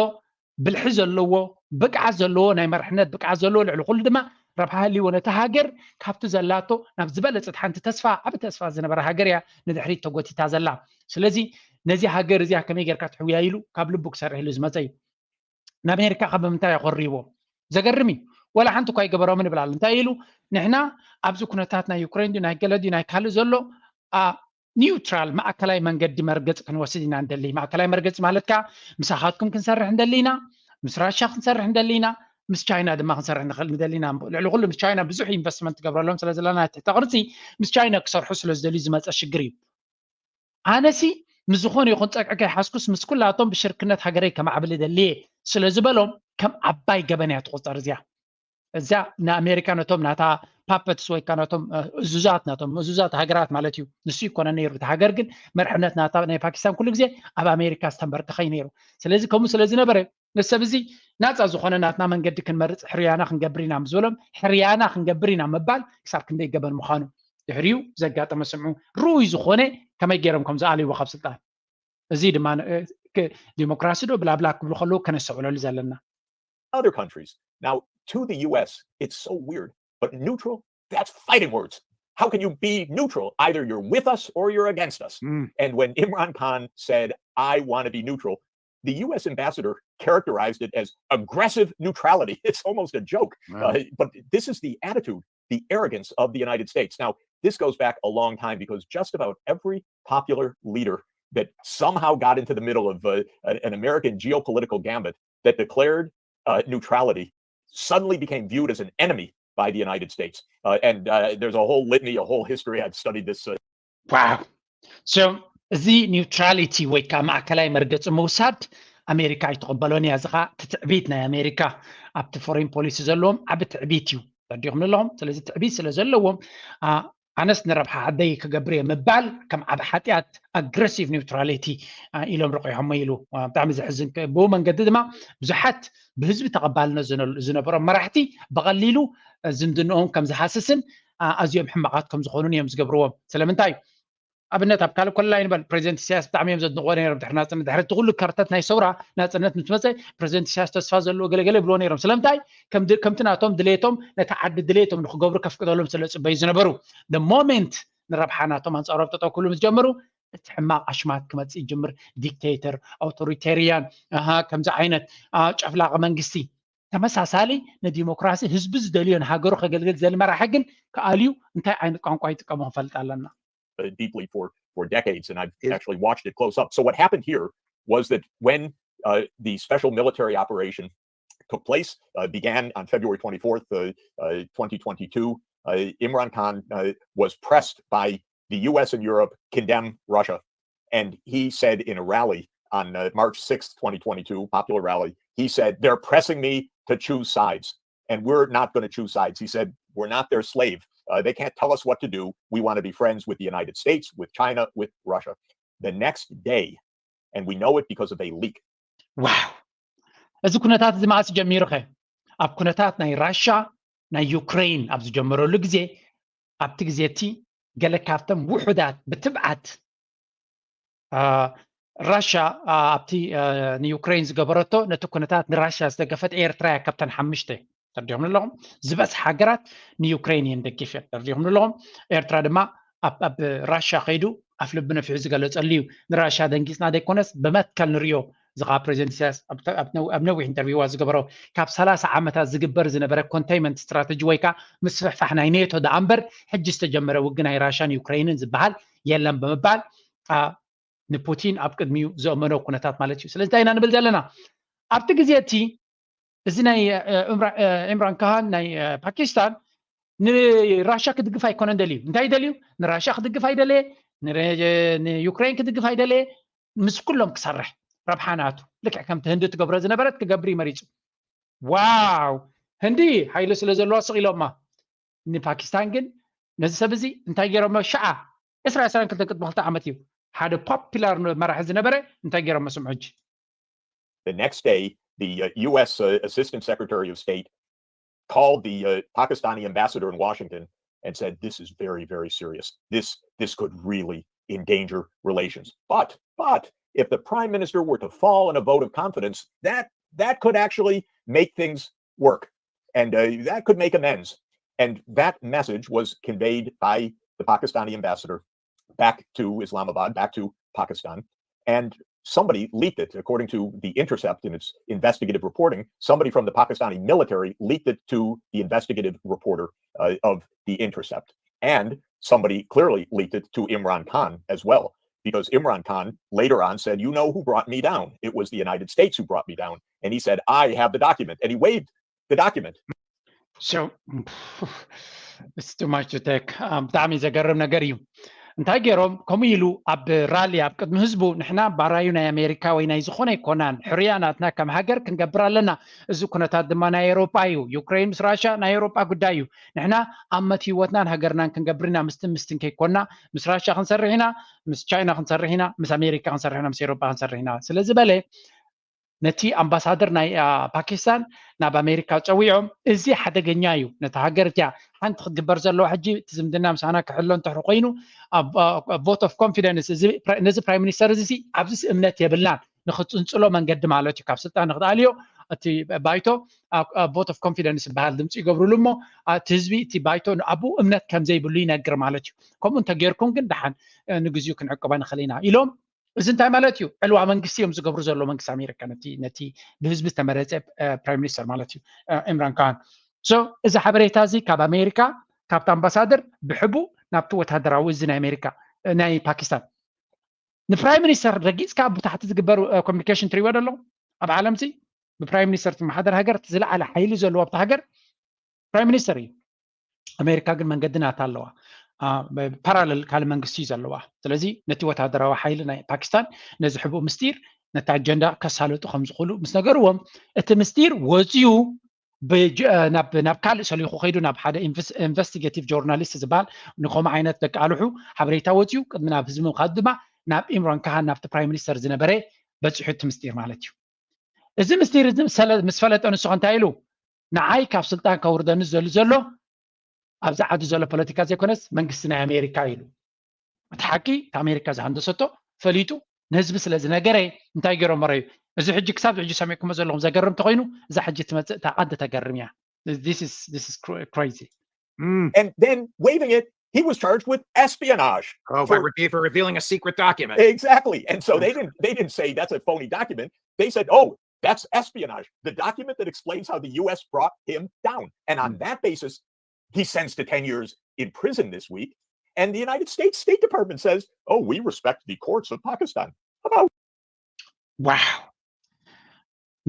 ብልሒ ዘለዎ፣ ብቅዓት ዘለዎ፣ ናይ መርሕነት ብቅዓት ዘለዎ፣ ልዕሊ ኩሉ ድማ ረብሓ ህልዎ ነቲ ሃገር ካብቲ ዘላቶ ናብ ዝበለጸት ሓንቲ ተስፋ፣ ዓቢ ተስፋ ዝነበረ ሃገር እያ ንድሕሪት ተጎቲታ ዘላ። ስለዚ ነዚ ሃገር እዚኣ ከመይ ጌርካ ትሕውያ ኢሉ ካብ ልቡ ክሰርሕ ኢሉ ዝመጸ እዩ። ንኣሜሪካ ካብ ምንታይ ኣኾርይዎ? ዘገርም እዩ። ወላ ሓንቲ እኳ ኣይገበሮምን ይብል ኣሎ። እንታይ ኢሉ? ንሕና ኣብዚ ኩነታት ናይ ዩክሬን ድዩ ናይ ገለ ድዩ ናይ ካልእ ዘሎ ኒውትራል ማእከላይ መንገዲ መርገፂ ክንወስድ ኢና እንደሊ። ማእከላይ መርገፂ ማለት ከዓ ምሳኻትኩም ክንሰርሕ እንደሊ ኢና፣ ምስ ራሻ ክንሰርሕ እንደሊ ኢና፣ ምስ ቻይና ድማ ክንሰርሕ ንኽእል እንደሊ ኢና። ልዕሊ ኩሉ ምስ ቻይና ብዙሕ ኢንቨስትመንት ትገብረሎም ስለ ዘለና ትሕተ ቅርፂ ምስ ቻይና ክሰርሑ ስለ ዝደልዩ ዝመፀ ሽግር እዩ። ኣነሲ ምስ ዝኾነ ይኹን ፀግዒ ከይሓዝኩስ ምስ ኩላቶም ብሽርክነት ሃገረይ ከማዕብል እደሊ እየ ስለ ዝበሎም ከም ዓባይ ገበን እያ ትቑፀር እዚኣ። እዚኣ ንኣሜሪካ ነቶም ናታ ፓፐትስ ወይ ከዓ ናቶም እዙዛት ናቶም እዙዛት ሃገራት ማለት እዩ። ንሱ ይኮነ ነይሩ እቲ ሃገር ግን መርሕነት ናታ ናይ ፓኪስታን ኩሉ ግዜ ኣብ ኣሜሪካ ዝተንበርከኸ እዩ ነይሩ። ስለዚ ከምኡ ስለ ዝነበረ ነዚ ሰብ እዚ ናፃ ዝኾነ ናትና መንገዲ ክንመርፅ ሕርያና ክንገብር ኢና ምስ በሎም ሕርያና ክንገብር ኢና ምባል ክሳብ ክንደይ ገበን ምዃኑ ድሕሪኡ ዘጋጠመ ስምዑ ርኡይ ዝኾነ ከመይ ገይሮም ከም ዝኣልይዎ ካብ ስልጣን። እዚ ድማ ዲሞክራሲ ዶ ብላብላ ክብሉ ከለዉ ከነስተውዕለሉ ዘለና። Other countries. Now, to the U S, it's so weird, but neutral, that's fighting words. How can you be neutral? Either you're with us or you're against us. Mm. And when Imran Khan said, "I want to be neutral," the U S ambassador characterized it as aggressive neutrality. It's almost a joke. Wow. Uh, but this is the attitude, the arrogance of the United States. Now, this goes back a long time because just about every popular leader that somehow got into the middle of uh, an an American geopolitical gambit that declared uh, neutrality suddenly became viewed as an enemy by the United States. Uh, and uh, there's a whole litany, a whole history. I've studied this. Uh, Wow. So እዚ ኒውትራሊቲ ወይ ከዓ ማእከላይ መርገፂ ምውሳድ ኣሜሪካ ኣይትቕበሎን እያ። እዚ ከዓ እቲ ትዕቢት ናይ ኣሜሪካ ኣብቲ ፎሬን ፖሊሲ ዘለዎም ዓቢ ትዕቢት እዩ። ተረዲኹም ኣለኹም። ስለዚ ትዕቢት ስለ ዘለዎም ኣነስ ንረብሓ ዓደይ ክገብር እየ ምባል ከም ዓቢ ሓጢኣት ኣግረሲቭ ኒውትራሊቲ ኢሎም ረቂሖሞ ኢሉ። ብጣዕሚ ዘሕዝን። ብኡ መንገዲ ድማ ብዙሓት ብህዝቢ ተቐባልነት ዝነበሮም መራሕቲ ብቐሊሉ ዝምድንኦም ከም ዝሃስስን ኣዝዮም ሕማቓት ከም ዝኾኑን እዮም ዝገብርዎም። ስለምንታይ ኣብነት ኣብ ካልእ ኮላይ ንበል ፕሬዚደንት ኢሳያስ ብጣዕሚ እዮም ዘድንቆ ነይሮም። ድሕሪ ናፅነት ድሕሪ እቲ ኩሉ ከርተት ናይ ሰውራ ናፅነት ምስ መፀ ፕሬዚደንት ኢሳያስ ተስፋ ዘለዎ ገለገለ ይብልዎ ነይሮም። ስለምንታይ ከምቲ ናቶም ድሌቶም ነቲ ዓዲ ድሌቶም ንክገብሩ ከፍቅደሎም ስለ ፅበዩ ዝነበሩ ሞሜንት ንረብሓ ናቶም ኣንፃሮም ጠጠው ክብሉ ምስ ጀመሩ እቲ ሕማቕ ኣሽማት ክመፅእ ይጅምር። ዲክቴተር፣ ኣውቶሪቴሪያን፣ ከምዚ ዓይነት ጨፍላቂ መንግስቲ ተመሳሳሊ ንዲሞክራሲ ህዝቢ ዝደልዮ ንሃገሩ ከገልግል ዘሊ መራሒ ግን ክኣልዩ እንታይ ዓይነት ቋንቋ ይጥቀሙ ክንፈልጥ ኣለና። Deeply for for decades, and I've actually watched it close up. So what happened here was that when uh, the special military operation took place, uh, began on February twenty-fourth, uh, uh, twenty twenty-two. Uh, Imran Khan uh, was pressed by the U S and Europe condemn Russia. And he said in a rally on uh, March sixth, twenty twenty-two, popular rally, he said, "They're pressing me to choose sides, and we're not going to choose sides." He said, "We're not their slave. Uh, they can't tell us what to do. We want to be friends with the United States, with China, with Russia." The next day, and we know it because of a leak. ዋው! እዚ ኩነታት እዚ መዓስ ጀሚሩ ኸ? ኣብ ኩነታት ናይ ራሻ ናይ ዩክሬን ኣብ ዝጀመረሉ ግዜ ኣብቲ ግዜ እቲ ገለ ካብቶም ውሑዳት ብትብዓት ራሻ ኣብቲ ንዩክሬን ዝገበረቶ ነቲ ኩነታት ንራሻ ዝደገፈት ኤርትራ እያ። ካብተን ሓሙሽተ ተርዲኹም ኣለኹም ዝበዝሕ ሃገራት ንዩክሬን እየን ደጊፍ እየን ተርዲኹም ኣለኹም። ኤርትራ ድማ ኣብ ራሻ ከይዱ ኣፍ ልቢ ነፊሑ ዝገለፀሉ እዩ። ንራሻ ደንጊፅና ዘይኮነስ ብመትከል ንሪኦ። እዚ ከዓ ፕሬዚደንት ኢሳያስ ኣብ ነዊሕ ኢንተርቪዋ ዝገበሮ ካብ ሰላሳ ዓመታት ዝግበር ዝነበረ ኮንቴይንመንት ስትራተጂ ወይ ከዓ ምስፍሕፋሕ ናይ ኔቶ ደኣ እምበር ሕጂ ዝተጀመረ ውግእ ናይ ራሻን ዩክሬንን ዝበሃል የለን ብምባል ንፑቲን ኣብ ቅድሚኡ ዘእመኖ ኩነታት ማለት እዩ። ስለዚ እንታይ ኢና ንብል ዘለና ኣብቲ ግዜ እቲ እዚ ናይ ኢምራን ካሃን ናይ ፓኪስታን ንራሻ ክድግፍ ኣይኮነን ደልዩ። እንታይ ደልዩ? ንራሻ ክድግፍ ኣይደለየ፣ ንዩክሬን ክድግፍ ኣይደለየ። ምስ ኩሎም ክሰርሕ ረብሓ ናቱ ልክዕ ከምቲ ህንዲ ትገብሮ ዝነበረት ክገብር እዩ መሪፁ። ዋው ህንዲ ሓይሊ ስለ ዘለዋ ስቕ ኢሎማ ንፓኪስታን ግን ነዚ ሰብ እዚ እንታይ ገይሮሞ? ሸዓ ዕስራ ዕስራን ክልተን ቅድሚ ክልተ ዓመት እዩ ሓደ ፖፕላር መራሒ ዝነበረ እንታይ ገይሮሞ? ስምዑ ሕጂ። The next day, the uh, U S uh, Assistant Secretary of State called the uh, Pakistani ambassador in Washington and said, "This is very, very serious. This this could really endanger relations." But but if the prime minister were to fall in a vote of confidence, that that could actually make things work, and uh, that could make amends. And that message was conveyed by the Pakistani ambassador back to Islamabad, back to Pakistan. And somebody leaked it, according to The Intercept in its investigative reporting. Somebody from the Pakistani military leaked it to the investigative reporter uh, of The Intercept. And somebody clearly leaked it to Imran Khan as well, because Imran Khan later on said, "You know who brought me down? It was the United States who brought me down." And he said, "I have the document." And he waved the document. So, it's too much to take. ብጣዕሚ ዘገርም ነገር እዩ። እንታይ ገይሮም ከምኡ ኢሉ ኣብ ራሊ ኣብ ቅድሚ ህዝቡ ንሕና ባራዩ ናይ ኣሜሪካ ወይ ናይ ዝኾነ ኣይኮናን፣ ሕርያ ናትና ከም ሃገር ክንገብር ኣለና። እዚ ኩነታት ድማ ናይ ኤሮጳ እዩ። ዩክሬን ምስ ራሻ ናይ ኤሮጳ ጉዳይ እዩ። ንሕና ኣብ መት ህይወትናን ሃገርናን ክንገብር ኢና። ምስትን ምስትን ከይኮና ምስ ራሻ ክንሰርሕ ኢና፣ ምስ ቻይና ክንሰርሕ ኢና፣ ምስ ኣሜሪካ ክንሰርሕ ኢና፣ ምስ ኤሮጳ ክንሰርሕ ኢና ስለ ዝበለ ነቲ ኣምባሳደር ናይ ፓኪስታን ናብ ኣሜሪካ ፀዊዖም፣ እዚ ሓደገኛ እዩ፣ ነቲ ሃገር እቲያ ሓንቲ ክትግበር ዘለዋ ሕጂ እቲ ዝምድና ምሳና ክሕሎ እንተሕሪ ኮይኑ ቮት ኦፍ ኮንፊደንስ ነዚ ፕራይም ሚኒስተር እዚ ኣብዚ እምነት የብልናን፣ ንክፅንፅሎ መንገዲ ማለት እዩ፣ ካብ ስልጣን ንክትኣልዮ እቲ ባይቶ ቮት ኦፍ ኮንፊደንስ ዝበሃል ድምፂ ይገብርሉ እሞ እቲ ህዝቢ እቲ ባይቶ ኣብኡ እምነት ከምዘይብሉ ይነግር ማለት እዩ። ከምኡ እንተጌርኩም ግን ደሓን ንግዚኡ ክንዕቅቦ ንኽእል ኢና ኢሎም። እዚ እንታይ ማለት እዩ? ዕልዋ መንግስቲ እዮም ዝገብሩ ዘሎ መንግስቲ ኣሜሪካ ነቲ ነቲ ብህዝቢ ዝተመረፀ ፕራይም ሚኒስተር ማለት እዩ ኢምራን ካን። ሶ እዚ ሓበሬታ እዚ ካብ ኣሜሪካ ካብቲ ኣምባሳደር ብሕቡ ናብቲ ወታደራዊ እዚ ናይ ኣሜሪካ ናይ ፓኪስታን ንፕራይም ሚኒስተር ረጊፅካ ብታሕቲ ዝግበር ኮሚኒኬሽን ትሪእዎ ደሎ ኣብ ዓለም ዚ ብፕራይም ሚኒስተር ትመሓደር ሃገር እቲ ዝለዓለ ሓይሊ ዘለዎ ኣብቲ ሃገር ፕራይም ሚኒስተር እዩ። ኣሜሪካ ግን መንገዲ ናታ ኣለዋ። ፓራለል ካልእ መንግስቲ እዩ ዘለዋ። ስለዚ ነቲ ወታደራዊ ሓይሊ ናይ ፓኪስታን ነዚ ሕቡእ ምስጢር ነቲ ኣጀንዳ ከሳልጡ ከም ዝኽእሉ ምስ ነገርዎም፣ እቲ ምስጢር ወፅዩ ናብ ካልእ ሰሊኹ ከይዱ ናብ ሓደ ኢንቨስቲጌቲቭ ጆርናሊስት ዝበሃል ንከምኡ ዓይነት ደቂ ኣልሑ ሓበሬታ ወፅዩ ቅድሚ ናብ ህዝቢ ምኻድ ድማ ናብ ኢምራን ካሃን ናብቲ ፕራይም ሚኒስተር ዝነበረ በፂሑ እቲ ምስጢር ማለት እዩ። እዚ ምስጢር እዚ ምስ ፈለጠ ንሱ እንታይ ኢሉ? ንዓይ ካብ ስልጣን ከውርደኒ ዝደሊ ዘሎ ኣብዚ ዓዲ ዘሎ ፖለቲካ ዘይኮነስ መንግስቲ ናይ ኣሜሪካ ኢሉ። እቲ ሓቂ እቲ ኣሜሪካ ዝሃንደሰቶ ፈሊጡ ንህዝቢ ስለ ዝነገረ እንታይ ገይሮም መረዩ? እዚ ሕጂ ክሳብ ሕጂ ሰሚዕኩሞ ዘለኹም ዘገርም ተኮይኑ እዛ ሕጂ ትመፅእ እታ ዓዲ ተገርም እያ። This is crazy. Mm. And then waving it, he was charged with espionage. Oh, for, by, for revealing a secret document. Exactly. And so they didn't they didn't say that's a phony document. They said, oh, that's espionage. The document that explains how the U S brought him down. And on mm. that basis, he sends to ten years in prison this week. And the United States State Department says, oh, we respect the courts of Pakistan. About wow.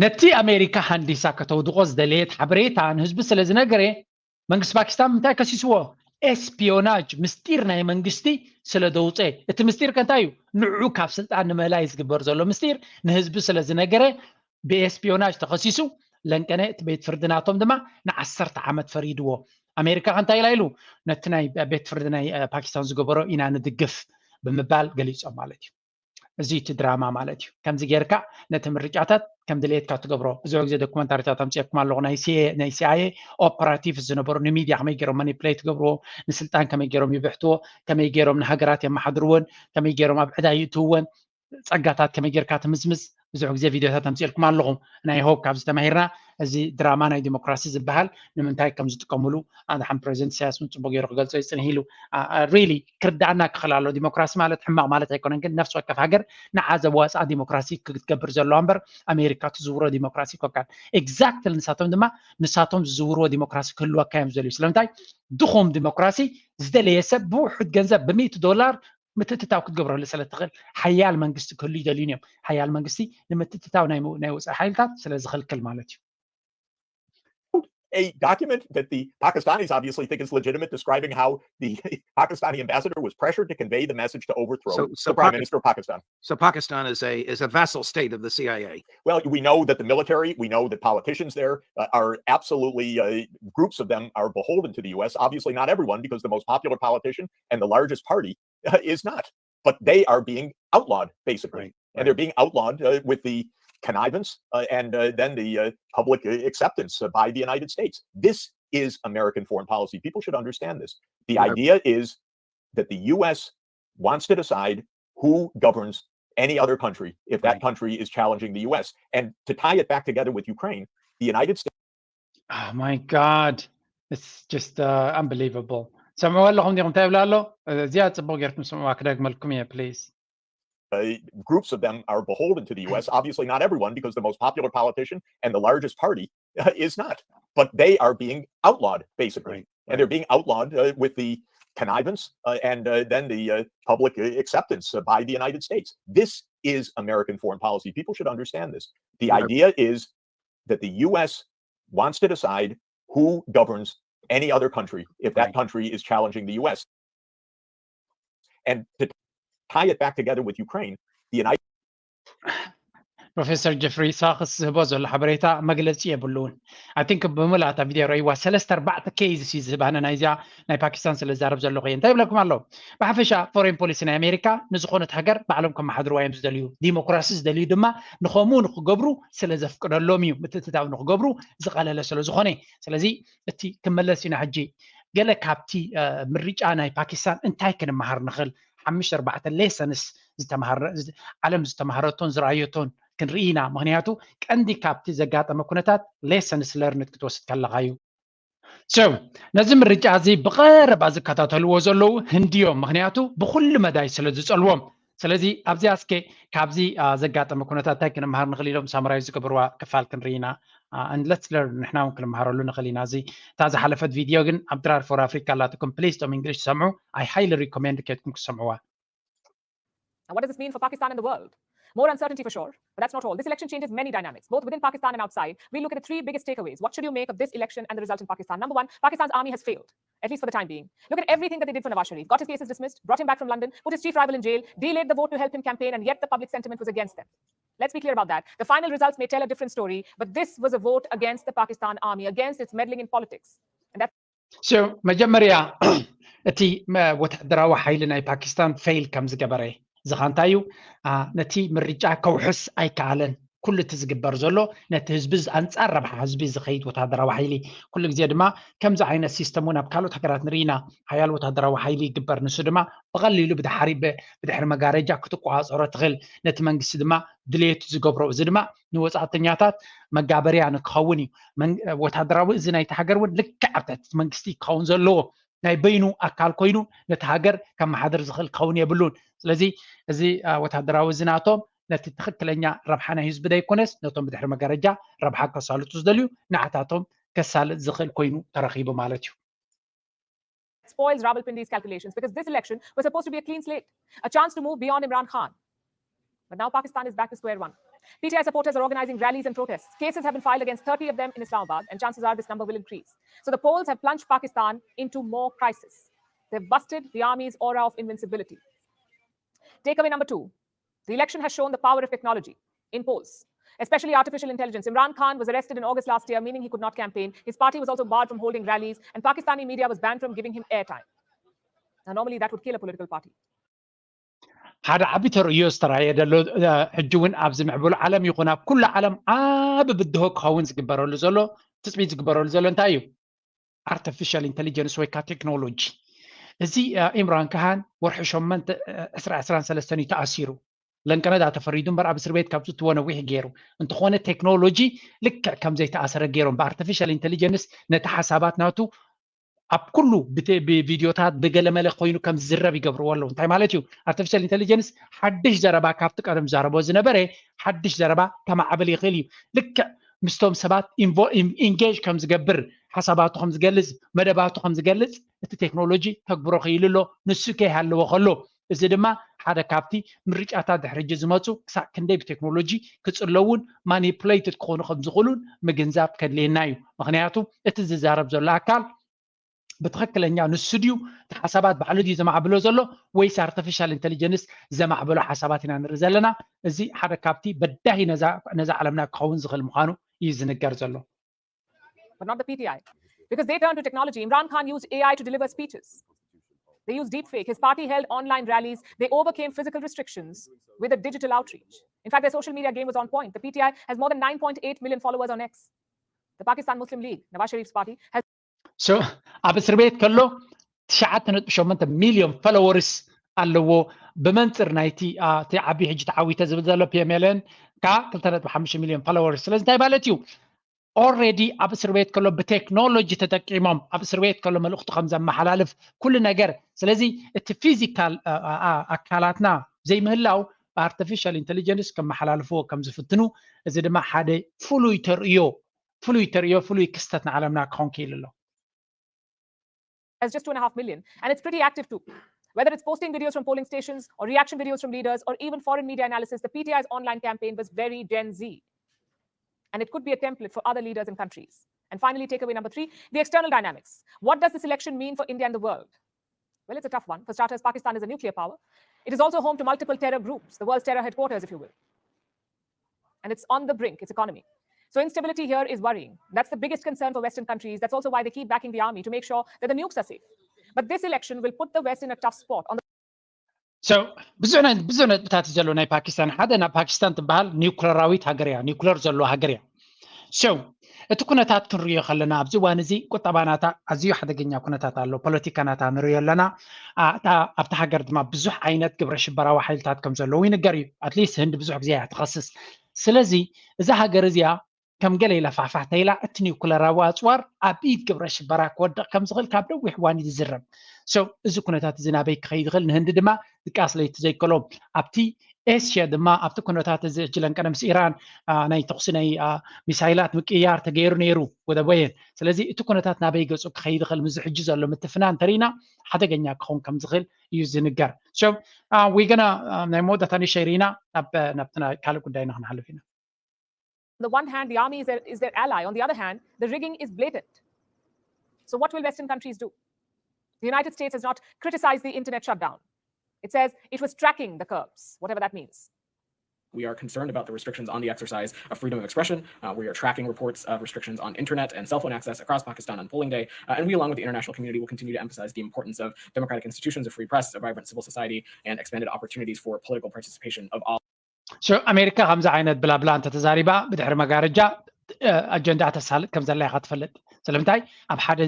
ነቲ ኣሜሪካ ሃንዲሳ ከተውድቆ ዝደለየት ሓበሬታ ንህዝቢ ስለ ዝነገረ መንግስቲ ፓኪስታን ምንታይ ከሲስዎ? ኤስፒዮናጅ ምስጢር ናይ መንግስቲ ስለ ደውፀ። እቲ ምስጢር ከ እንታይ እዩ? ንዑ ካብ ስልጣን ንመላይ ዝግበር ዘሎ ምስጢር ንህዝቢ ስለ ዝነገረ ብኤስፒዮናጅ ተኸሲሱ። ለንቀነ እቲ ቤት ፍርዲ ናቶም ድማ ንዓሰርተ ዓመት ፈሪድዎ። ኣሜሪካ ከ እንታይ ኢላ ኢሉ ነቲ ናይ ቤት ፍርዲ ናይ ፓኪስታን ዝገበሮ ኢና ንድግፍ ብምባል ገሊፆም ማለት እዩ። እዚ እቲ ድራማ ማለት እዩ። ከምዚ ጌርካ ነቲ ምርጫታት ከም ድሌትካ ትገብሮ። ብዙሕ ግዜ ዶኩመንታሪታት ኣምፅኤኩም ኣለኹ። ናይ ሲኣይኤ ኦፐራቲቭ ዝነበሩ ንሚድያ ከመይ ገይሮም ማኒፕሌት ትገብርዎ፣ ንስልጣን ከመይ ገይሮም ይብሕትዎ፣ ከመይ ገይሮም ንሃገራት የመሓድርወን፣ ከመይ ገይሮም ኣብ ዕዳ ይእትውወን፣ ፀጋታት ከመይ ጌርካ ትምዝምዝ ብዙሕ ግዜ ቪድዮታት ኣምፅኤልኩም ኣለኹ። ናይ ሆፕ ካብዚ ተማሂርና እዚ ድራማ ናይ ዲሞክራሲ ዝበሃል ንምንታይ ከም ዝጥቀምሉ ኣድሓን ፕሬዚደንት ኢሳያስ እውን ፅቡቅ ገይሩ ክገልፆ ይፅንህ ኢሉ። ሪሊ ክርዳእና ክኽእል ኣሎ። ዲሞክራሲ ማለት ሕማቅ ማለት ኣይኮነን፣ ግን ነፍሲ ወከፍ ሃገር ንዓ ዘዋፅኣ ዲሞክራሲ ክትገብር ዘለዋ እምበር ኣሜሪካ ትዝውሮ ዲሞክራሲ ኮካን ኤግዛክትሊ ንሳቶም ድማ ንሳቶም ዝዝውርዎ ዲሞክራሲ ክህልወካ እዮም ዝደልዩ። ስለምንታይ ድኹም ዲሞክራሲ ዝደለየ ሰብ ብውሑድ ገንዘብ ብሚእቲ ዶላር ምትእትታው ክትገብረሉ ስለ ትኽእል ሓያል መንግስቲ ክህሉ ይደልዩን እዮም። ሓያል መንግስቲ ንምትእትታው ናይ ወፃኢ ሓይልታት ስለ ዝኽልክል ማለት እዩ። A document that the Pakistanis obviously think is legitimate, describing how the Pakistani ambassador was pressured to convey the message to overthrow so, so the prime minister of Pakistan. So Pakistan is a is a vassal state of the C I A. Well, we know that the military, we know that politicians there uh, are absolutely uh, groups of them are beholden to the U S. Obviously, not everyone, because the most popular politician and the largest party uh, is not. But they are being outlawed, basically. Right. And they're being outlawed uh, with the connivance uh, and uh, then the uh, public acceptance uh, by the United States. This is American foreign policy. People should understand this. The yeah. idea is that the U S wants to decide who governs any other country if that right. country is challenging the U S. And to tie it back together with Ukraine, the United States. Oh my God. It's just uh, unbelievable. ሰምዕዎ ኣለኹም ዲኹም እንታይ ይብላ ኣሎ? እዚኣ ፅቡቅ ጌርኩም ስምዕዋ ክደግመልኩም እየ please. Uh, groups of them are beholden to the U S. Obviously, not everyone, because the most popular politician and the largest party uh, is not. But they are being outlawed, basically. Right. And they're being outlawed uh, with the connivance uh, and uh, then the uh, public acceptance uh, by the United States. This is American foreign policy. People should understand this. The right. idea is that the U S wants to decide who governs any other country if that right. country is challenging the U S. And to tie it back together with Ukraine, the United ፕሮፌሰር ጀፍሪ ሳክስ ዝህቦ ዘሎ ሓበሬታ መግለፂ የብሉን። I think ብምልኣታ ቪድዮ ረእይዋ ሰለስተ ኣርባዕተ ኬዝ እዩ ዝህባነ ናይዚኣ ናይ ፓኪስታን ስለ ዝዛረብ ዘለኹ እየ እንታይ ይብለኩም ኣሎ። ብሓፈሻ ፎሬን ፖሊሲ ናይ ኣሜሪካ ንዝኾነት ሃገር ባዕሎም ከመሓድርዋ እዮም ዝደልዩ። ዲሞክራሲ ዝደልዩ ድማ ንኸምኡ ንክገብሩ ስለ ዘፍቅደሎም እዩ። ምትእትታው ንክገብሩ ዝቐለለ ስለ ዝኾነ። ስለዚ እቲ ክመለስ ኢና ሕጂ ገለ ካብቲ ምርጫ ናይ ፓኪስታን እንታይ ክንመሃር ንኽእል ሓምሽተ ኣርባዕተ ሌሰንስ ዓለም ዝተማሃረቶን ዝረኣየቶን ክንርኢ ኢና። ምክንያቱ ቀንዲ ካብቲ ዘጋጠመ ኩነታት ሌሰንስ ለርንድ ክትወስድ ከለካ እዩ። So ነዚ ምርጫ እዚ ብቐረባ ዝከታተልዎ ዘለዉ ህንድዮም፣ ምክንያቱ ብኩሉ መዳይ ስለ ዝጸልዎም። ስለዚ ኣብዚኣ እስከ ካብዚ ዘጋጠመ ኩነታት እንታይ ክንመሃር ንኽእል ኢሎም ሳምራይ ዝገበርዋ ክፋል ክንርኢ ኢና። And let's learn ንሕና እውን ክንመሃረሉ ንኽእል ኢና። እዚ እታ ዝሓለፈት ቪድዮ ግን ኣብ ድራር ፎር ኣፍሪካ ኣላትኩም። ፕሊዝ እቶም እንግሊሽ ትሰምዑ I highly recommend ከድኩም ክሰምዕዋ። And what does this mean for Pakistan and the world? More uncertainty for sure, but that's not all. This election changes many dynamics, both within Pakistan and outside. We look at the three biggest takeaways. What should you make of this election and the result in Pakistan? Number one, Pakistan's army has failed, at least for the time being. Look at everything that they did for Nawaz Sharif. Got his cases dismissed, brought him back from London, put his chief rival in jail, delayed the vote to help him campaign, and yet the public sentiment was against them. Let's be clear about that. The final results may tell a different story, but this was a vote against the Pakistan army, against its meddling in politics. And that's So መጀመርያ እቲ ወታደራዊ ሓይሊ ናይ ፓኪስታን ፌል ከም ዝገበረ ዝኻ እንታይ እዩ? ነቲ ምርጫ ከውሕስ ኣይከኣለን። ኩሉ እቲ ዝግበር ዘሎ ነቲ ህዝቢ ኣንፃር ረብሓ ህዝቢ ዝኸይድ ወታደራዊ ሓይሊ። ኩሉ ግዜ ድማ ከምዚ ዓይነት ሲስተም እውን ኣብ ካልኦት ሃገራት ንርኢ ኢና። ሓያል ወታደራዊ ሓይሊ ይግበር፣ ንሱ ድማ ብቐሊሉ ብድሕሪ መጋረጃ ክትቆፃፀሮ ትኽእል፣ ነቲ መንግስቲ ድማ ድሌቱ ዝገብሮ። እዚ ድማ ንወፃእተኛታት መጋበርያ ንክኸውን እዩ። ወታደራዊ እዚ ናይቲ ሃገር እውን ልክዕ ኣብ ትሕቲ መንግስቲ ክኸውን ዘለዎ ናይ በይኑ ኣካል ኮይኑ ነቲ ሃገር ከመሓድር ዝኽእል ክኸውን የብሉን። ስለዚ እዚ ወታደራዊ እዚ ናቶም ነቲ ትኽክለኛ ረብሓ ናይ ህዝቢ ዘይኮነስ ነቶም ብድሕሪ መጋረጃ ረብሓ ከሳልጡ ዝደልዩ ንዓታቶም ከሳልጥ ዝኽእል ኮይኑ ተረኺቡ ማለት እዩ። Spoils Rawalpindi's calculations because this election was supposed to be a clean slate, a chance to move beyond Imran Khan. But now Pakistan is back to square one. P T I supporters are organizing rallies and protests. Cases have been filed against thirty of them in Islamabad, and chances are this number will increase. So the polls have plunged Pakistan into more crisis. They've busted the army's aura of invincibility. Takeaway number two, the election has shown the power of technology in polls, especially artificial intelligence. Imran Khan was arrested in August last year, meaning he could not campaign. His party was also barred from holding rallies, and Pakistani media was banned from giving him airtime. Now, normally that would kill a political party. ሓደ ዓቢ ተርእዮ ዝተራየ ዘሎ ሕጂ እውን ኣብዚ ምዕቡል ዓለም ይኹን ኣብ ኩሉ ዓለም ዓቢ ብድሆ ክኸውን ዝግበረሉ ዘሎ ትፅቢት ዝግበረሉ ዘሎ እንታይ እዩ? ኣርቲፊሻል ኢንቴሊጀንስ ወይ ከዓ ቴክኖሎጂ። እዚ ኢምራን ካሃን ወርሒ ሸመንተ ዕስራ ዕስራን ሰለስተን እዩ ተኣሲሩ። ለንቀነዳ ተፈሪዱ እምበር ኣብ እስር ቤት ካብ ዝትዎ ነዊሕ ገይሩ። እንተኾነ ቴክኖሎጂ ልክዕ ከም ዘይተኣሰረ ገይሮም ብኣርቲፊሻል ኢንቴሊጀንስ ነቲ ሓሳባት ናቱ ኣብ ኩሉ ብቪዲዮታት ብገለመለ ኮይኑ ከም ዝዝረብ ይገብርዎ ኣለዉ። እንታይ ማለት እዩ? ኣርቲፊሻል ኢንቴሊጀንስ ሓድሽ ዘረባ ካብቲ ቀደም ዛረቦ ዝነበረ ሓድሽ ዘረባ ከማዕብል ይኽእል እዩ። ልክዕ ምስቶም ሰባት ኢንጌጅ ከም ዝገብር፣ ሓሳባቱ ከም ዝገልፅ፣ መደባቱ ከም ዝገልፅ እቲ ቴክኖሎጂ ተግብሮ ክኢሉ ኣሎ። ንሱ ከይሃለዎ ከሎ እዚ ድማ ሓደ ካብቲ ምርጫታት ድሕሪ ሕጂ ዝመፁ ክሳብ ክንደይ ብቴክኖሎጂ ክፅለውን ማኒፕሌትድ ክኾኑ ከም ዝኽእሉን ምግንዛብ ከድልየና እዩ። ምክንያቱ እቲ ዝዛረብ ዘሎ ኣካል ብትኽክለኛ ንሱ ድዩ እቲ ሓሳባት ባዕሉ ድዩ ዘማዕብሎ ዘሎ ወይስ ኣርቲፊሻል ኢንቴሊጀንስ ዘማዕበሎ ሓሳባት ኢና ንርኢ ዘለና። እዚ ሓደ ካብቲ በዳሂ ነዛ ዓለምና ክኸውን ዝኽእል ምዃኑ እዩ ዝንገር ዘሎ። But not the P T I. Because they turned to technology. Imran Khan used A I to deliver speeches. They used deepfake. His party held online rallies. They overcame physical restrictions with a digital outreach. In fact, their social media game was on point. The P T I has more than nine point eight million followers on X. The Pakistan Muslim League, Nawaz Sharif's party, has So ኣብ እስር ቤት ከሎ ትሽዓተ ነጥቢ ሸሞንተ ሚልዮን ፎሎወርስ ኣለዎ። ብመንፅር ናይቲ እቲ ዓቢ ሕጂ ተዓዊተ ዝብል ዘሎ ፒኤምኤልን ከዓ ክልተ ነጥቢ ሓሙሽተ ሚልዮን ፎሎወርስ። ስለዚ እንታይ ማለት እዩ? ኦልሬዲ ኣብ እስር ቤት ከሎ ብቴክኖሎጂ ተጠቂሞም ኣብ እስር ቤት ከሎ መልእኽቱ ከም ዘመሓላልፍ ኩሉ ነገር። ስለዚ እቲ ፊዚካል ኣካላትና ዘይምህላው ብኣርቲፊሻል ኢንቴሊጀንስ ከመሓላልፍዎ ከም ዝፍትኑ፣ እዚ ድማ ሓደ ፍሉይ ተርእዮ ፍሉይ ተርእዮ ፍሉይ ክስተት ንዓለምና ክኾን ክኢሉ ኣሎ። Has just two and a half million, and it's pretty active too. Whether it's posting videos from polling stations or reaction videos from leaders or even foreign media analysis, the P T I's online campaign was very Gen Z. And it could be a template for other leaders and countries. And finally, takeaway number three, the external dynamics. What does this election mean for India and the world? Well, it's a tough one. For starters, Pakistan is a nuclear power. It is also home to multiple terror groups, the world's terror headquarters, if you will. And it's on the brink, its economy. So instability here is worrying. That's the biggest concern for Western countries. That's also why they keep backing the army to make sure that the nukes are safe. But this election will put the West in a tough spot. On the So ብዙሕ ብዙሕ ነጥብታት ዘሎ ናይ ፓኪስታን ሓደ ናብ ፓኪስታን ትበሃል ኒውክለራዊት ሃገር እያ፣ ኒውክለር ዘለዎ ሃገር እያ። So እቲ ኩነታት ክንሪኦ ከለና ኣብዚ እዋን እዚ ቁጠባ ናታ ኣዝዩ ሓደገኛ ኩነታት ኣሎ። ፖለቲካ ናታ ንሪኦ ኣለና። ኣብታ ሃገር ድማ ብዙሕ ዓይነት ግብረ ሽበራዊ ሓይልታት ከም ዘለዉ ይንገር እዩ። ኣትሊስት ህንዲ ብዙሕ ግዜ እያ ትኸስስ። ስለዚ እዛ ሃገር እዚኣ ከም ገለ ኢላ ፋሕፋሕ ተይላ እቲ ኒውክለራዊ ኣፅዋር ኣብ ኢድ ግብረ ሽበራ ክወድቕ ከም ዝኽእል ካብ ነዊሕ እዋን እዩ ዝዝረብ። So እዚ ኩነታት እዚ ናበይ ክኸይድ ይኽእል? ንህንዲ ድማ ድቃስ ለይቲ ዘይከሎም ኣብቲ ኤስያ ድማ ኣብቲ ኩነታት እዚ እጅለን ቀደም ምስ ኢራን ናይ ተኩሲ ናይ ሚሳይላት ምቅያር ተገይሩ ነይሩ ወደቦየን። ስለዚ እቲ ኩነታት ናበይ ገፁ ክኸይድ ይኽእል? ምዚ ሕጂ ዘሎ ምትፍናን እንተሪእና ሓደገኛ ክኸውን ከም ዝኽእል እዩ ዝንገር። So we gonna ናይ መወዳእታ ንሸይር ኢና ናብ ናብቲ ካልእ ጉዳይና ክንሓልፍ ኢና። On the one hand, the army is their, is their ally. On the other hand, the rigging is blatant. So, what will Western countries do? The United States has not criticized the internet shutdown. It says it was tracking the Kurds, whatever that means. We are concerned about the restrictions on the exercise of freedom of expression. Uh, we are tracking reports of restrictions on internet and cell phone access across Pakistan on polling day. Uh, and we, along with the international community, will continue to emphasize the importance of democratic institutions, a free press, a vibrant civil society, and expanded opportunities for political participation of all. ኣሜሪካ ከምዚ ዓይነት ብላብላ እንተተዛሪባ ብድሕሪ መጋረጃ ኣጀንዳ ተሳልጥ ከም ዘላ ኢኻ ትፈልጥ። ስለምንታይ ኣብ ሓደ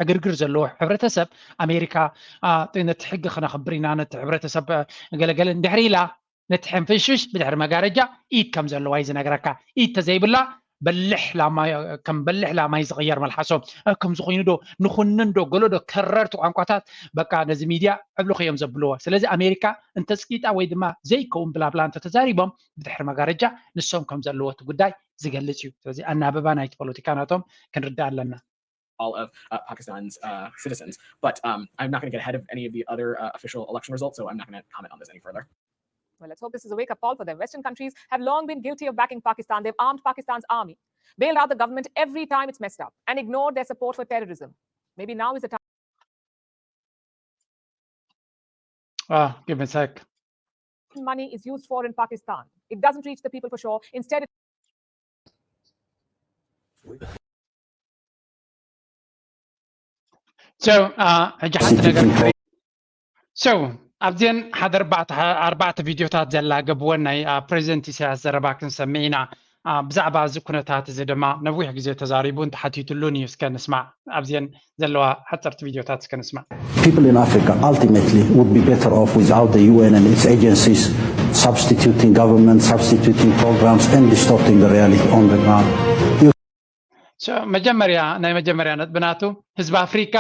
ዕግርግር ዘለዎ ሕብረተሰብ ኣሜሪካ ነቲ ሕጊ ክነኽብር ኢና ነቲ ሕብረተሰብ ገለገለ እንድሕሪ ኢላ ነቲ ሕንፍሽፍሽ ብድሕሪ መጋረጃ ኢድ ከም ዘለዋ እዩ ዝነግረካ። ኢድ ተዘይብላ በልሕ ላማ ከም በልሕ ላማ እዩ ዝቕየር መልሓሶም። ከምዚ ኮይኑ ዶ ንኹንን ዶ ገሎ ዶ ከረርቲ ቋንቋታት በቃ ነዚ ሚድያ ዕብልኽ እዮም ዘብልዎ። ስለዚ ኣሜሪካ እንተፅቂጣ ወይ ድማ ዘይከውን ብላብላ እንተተዛሪቦም ብድሕሪ መጋረጃ ንሶም ከም ዘለዎ እቲ ጉዳይ ዝገልፅ እዩ። ስለዚ ኣናብባ ናይቲ ፖለቲካ ናቶም ክንርዳእ ኣለና። all of uh, Pakistan's uh, citizens. But um, I'm not going to get ahead of any of the other uh, official election results, so I'm not going to comment on this any further. Well, let's hope this is a wake up call for them. Western countries have long been guilty of backing Pakistan. They've armed Pakistan's army, bailed out the government every time it's messed up, and ignored their support for terrorism. Maybe now is the time. Ah, give me a sec. Money is used for in Pakistan. It doesn't reach the people for sure. Instead, it So, uh, ሕጂ ሓንቲ ነገር so ኣብዚአን ሓደ ኣርባዕተ ቪዲዮታት ዘላገብወን ናይ ፕሬዚደንት ኢሳያስ ዘረባ ክንሰምዕ ኢና። ብዛዕባ እዚ ኩነታት እዚ ድማ ነዊሕ ግዜ ተዛሪቡ እንተሓቲትሉን እዩ። እስከ ንስማዕ፣ ኣብዚአን ዘለዋ ሓፀርቲ ቪዲዮታት እስከ ንስማዕ። People in Africa ultimately would be better off without the U N and its agencies substituting government, substituting programs and distorting the reality on the ground. መጀመርያ ናይ መጀመርያ ነጥቢ ናቱ ህዝቢ ኣፍሪካ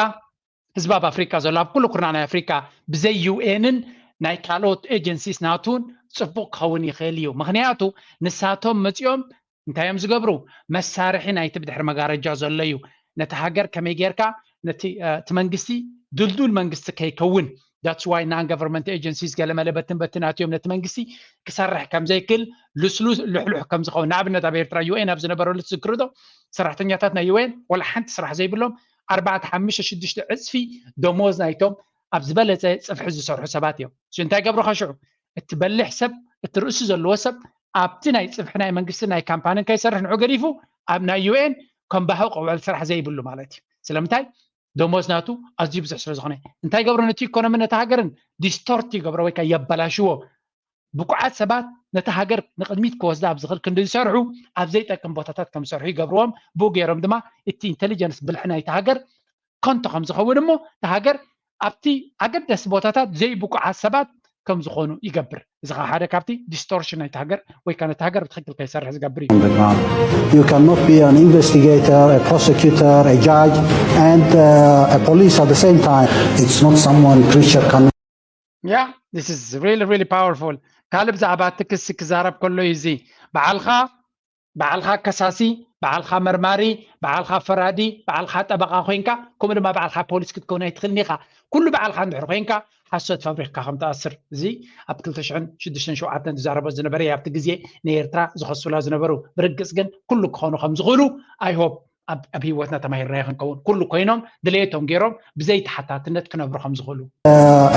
ህዝቢ ኣብ ኣፍሪካ ዘሎ ኣብ ኩሉ ኩርና ናይ ኣፍሪካ ብዘይ ዩኤንን ናይ ካልኦት ኤጀንሲስ ናቱን ፅቡቅ ክኸውን ይኽእል እዩ። ምክንያቱ ንሳቶም መፂኦም እንታይ እዮም ዝገብሩ? መሳርሒ ናይቲ ብድሕሪ መጋረጃ ዘሎ እዩ። ነቲ ሃገር ከመይ ጌርካ ነቲ እቲ መንግስቲ ድልዱል መንግስቲ ከይከውን that's why non government agencies ገለ መለ በትን በትን ኣትዮም ነቲ መንግስቲ ክሰርሕ ከምዘይክል ልስሉስ ልሕሉሕ ከምዝኸውን ንኣብነት ኣብ ኤርትራ ዩኤን ኣብ ዝነበረሉ ትዝክሩ ዶ? ሰራሕተኛታት ናይ ዩኤን ወላ ሓንቲ ስራሕ ዘይብሎም ኣርባዕተ ሓሙሽተ ሽዱሽተ ዕፅፊ ደሞዝ ናይቶም ኣብ ዝበለፀ ፅፍሒ ዝሰርሑ ሰባት እዮም። እንታይ ገብሩ ከሽዑ እቲ በሊሕ ሰብ እቲ ርእሱ ዘለዎ ሰብ ኣብቲ ናይ ፅፍሒ ናይ መንግስቲ ናይ ካምፓንን ከይሰርሕ ንዑ ገዲፉ ኣብ ናይ ዩኤን ከም ባህ ቆውዕል ስራሕ ዘይብሉ ማለት እዩ። ስለምንታይ? ደሞዝ ናቱ ኣዝዩ ብዙሕ ስለ ዝኾነ እንታይ ገብሮ ነቲ ኢኮኖሚ ነቲ ሃገርን ዲስቶርት ይገብሮ ወይ ከዓ የበላሽዎ። ብቁዓት ሰባት ነቲ ሃገር ንቅድሚት ክወስዳ ኣብ ዝኽእል ክንዲ ዝሰርሑ ኣብ ዘይጠቅም ቦታታት ከም ዝሰርሑ ይገብርዎም። ብኡ ገይሮም ድማ እቲ ኢንቴሊጀንስ ብልሒ ናይቲ ሃገር ከንቶ ከም ዝኸውን እሞ እቲ ሃገር ኣብቲ ኣገደሲ ቦታታት ዘይብቁዓት ሰባት ከም ዝኾኑ ይገብር። እዚ ከዓ ሓደ ካብቲ ዲስቶርሽን ናይቲ ሃገር ወይ ከዓ ነቲ ሃገር ብትክክል ከይሰርሕ ዝገብር እዩ። You cannot be an investigator, a prosecutor, a judge and uh, a police at the same time. It's not someone creature coming. Yeah, this is really really powerful. ካልእ ብዛዕባ እቲ ክሲ ክዛረብ ከሎ እዩ እዚ በዓልኻ በዓልኻ ከሳሲ፣ በዓልኻ መርማሪ፣ በዓልኻ ፈራዲ፣ በዓልኻ ጠበቓ ኮይንካ ከምኡ ድማ በዓልኻ ፖሊስ ክትከውን ኣይትኽእልን ኢኻ። ኩሉ በዓልኻ እንድሕር ኮይንካ ሓሶት ፋብሪክካ ከም ትኣስር እዚ ኣብ ክልተ ሽሕን ሽዱሽተን ሸውዓተን ዝዛረቦ ዝነበረ ኣብቲ ግዜ ንኤርትራ ዝኸሱላ ዝነበሩ ብርግፅ ግን ኩሉ ክኾኑ ከም ዝኽእሉ I hope ኣብ ኣብ ህይወትና ተማሂርናዮ ክንከውን ኩሉ ኮይኖም ድሌቶም ገይሮም ብዘይ ተሓታትነት ክነብሩ ከም ዝኽእሉ።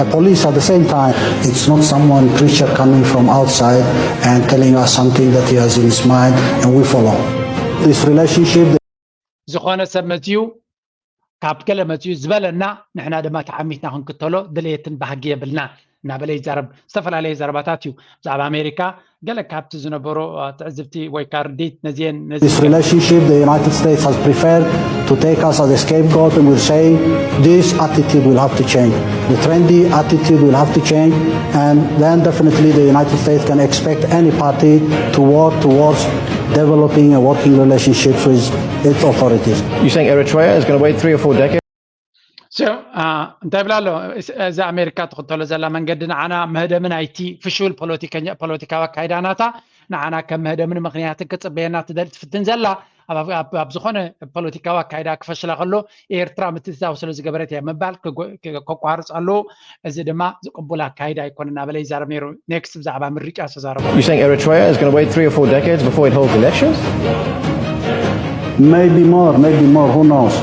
A police at the same time, it's not someone creature coming from outside and telling us something that he has in his mind and we follow. This relationship. ዝኾነ ሰብ መፅዩ ካብ ገለ መፅዩ ዝበለና ንሕና ድማ ተዓሚትና ክንክተሎ ድሌትን ባህጊ የብልና እናበለ ይዛረብ። ዝተፈላለየ ዘረባታት እዩ ብዛዕባ ኣሜሪካ ገለ ካብቲ ዝነበሩ ትዕዝብቲ ወይ ከዓ ርዲት ነዚየን ነዚ This relationship, the United States has preferred to take us as a scapegoat and will say this attitude will have to change. The trendy attitude will have to change and then definitely the United States can expect any party to work towards developing a working relationship with its authorities. You're saying Eritrea is going to wait three or four decades? እንታይ ብላ ኣሎ? እዛ ኣሜሪካ ትኽተሎ ዘላ መንገዲ ንዓና መህደሚ ናይቲ ፍሹል ፖለቲካዊ ኣካይዳ ናታ ንዓና ከም መህደምን ምኽንያትን ክፅበየና ትደል ትፍትን ዘላ ኣብ ዝኾነ ፖለቲካዊ ኣካይዳ ክፈሽላ ከሎ ኤርትራ ምትእትታው ስለ ዝገበረት እያ ምባል ከቋርፅ ኣለዎ። እዚ ድማ ዝቅቡል ኣካይዳ ኣይኮነ እናበለ ይዛረብ ነይሩ። ኔክስት ብዛዕባ ምርጫ ዝተዛረቡ You think Eritrea is going to wait three or four decades before it holds elections? Maybe more, maybe more, who knows?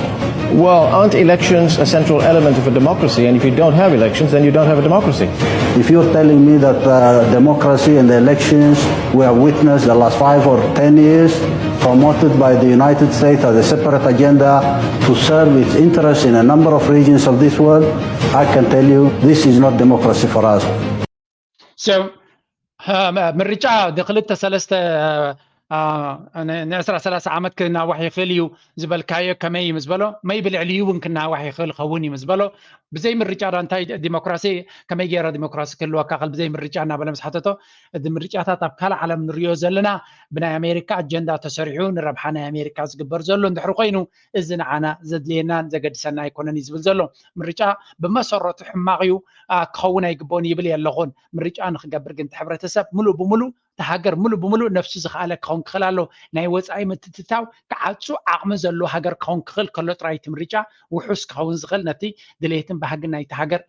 Well, aren't elections a central element of a democracy? And if you don't have elections, then you don't have a democracy. If you're telling me that uh, democracy and the elections we have witnessed the last five or ten years promoted by the United States as a separate agenda to serve its interests in a number of regions of this world, I can tell you this is not democracy for us. So ምርጫ ንክልተ ሰለስተ ንዕስራ ሰላሳ ዓመት ክናዋሕ ይኽእል እዩ ዝበልካዮ ከመይ ምስ በሎ መይ ብልዕሊ እውን ክናዋሕ ይኽእል ኸውን እዩ ምስ በሎ ብዘይ ምርጫ ዳ እንታይ ዲሞክራሲ ከመይ ገይረ ዲሞክራሲ ክህልወካ ክል ብዘይ ምርጫ እናበለ ምስ ሓተቶ እቲ ምርጫታት ኣብ ካልእ ዓለም ንሪኦ ዘለና ብናይ ኣሜሪካ ኣጀንዳ ተሰሪሑ ንረብሓ ናይ ኣሜሪካ ዝግበር ዘሎ እንድሕሪ ኮይኑ እዚ ንዓና ዘድልየናን ዘገድሰና ኣይኮነን እዩ ዝብል ዘሎ ምርጫ ብመሰረቱ ሕማቕ እዩ ክኸውን ኣይግበኡን ይብል የለኹን ምርጫ ንክገብር ግን ሕብረተሰብ ሙሉእ ብሙሉእ እቲ ሃገር ሙሉእ ብሙሉእ ነብሱ ዝኸኣለ ክኸውን ክኽእል ኣለዎ ናይ ወፃኢ ምትትታው ክዓፁ ዓቕሚ ዘለዎ ሃገር ክኸውን ክኽእል ከሎ ጥራይ እቲ ምርጫ ውሑስ ክኸውን ዝኽእል ነቲ ድሌትን ባህግን ናይቲ ሃገር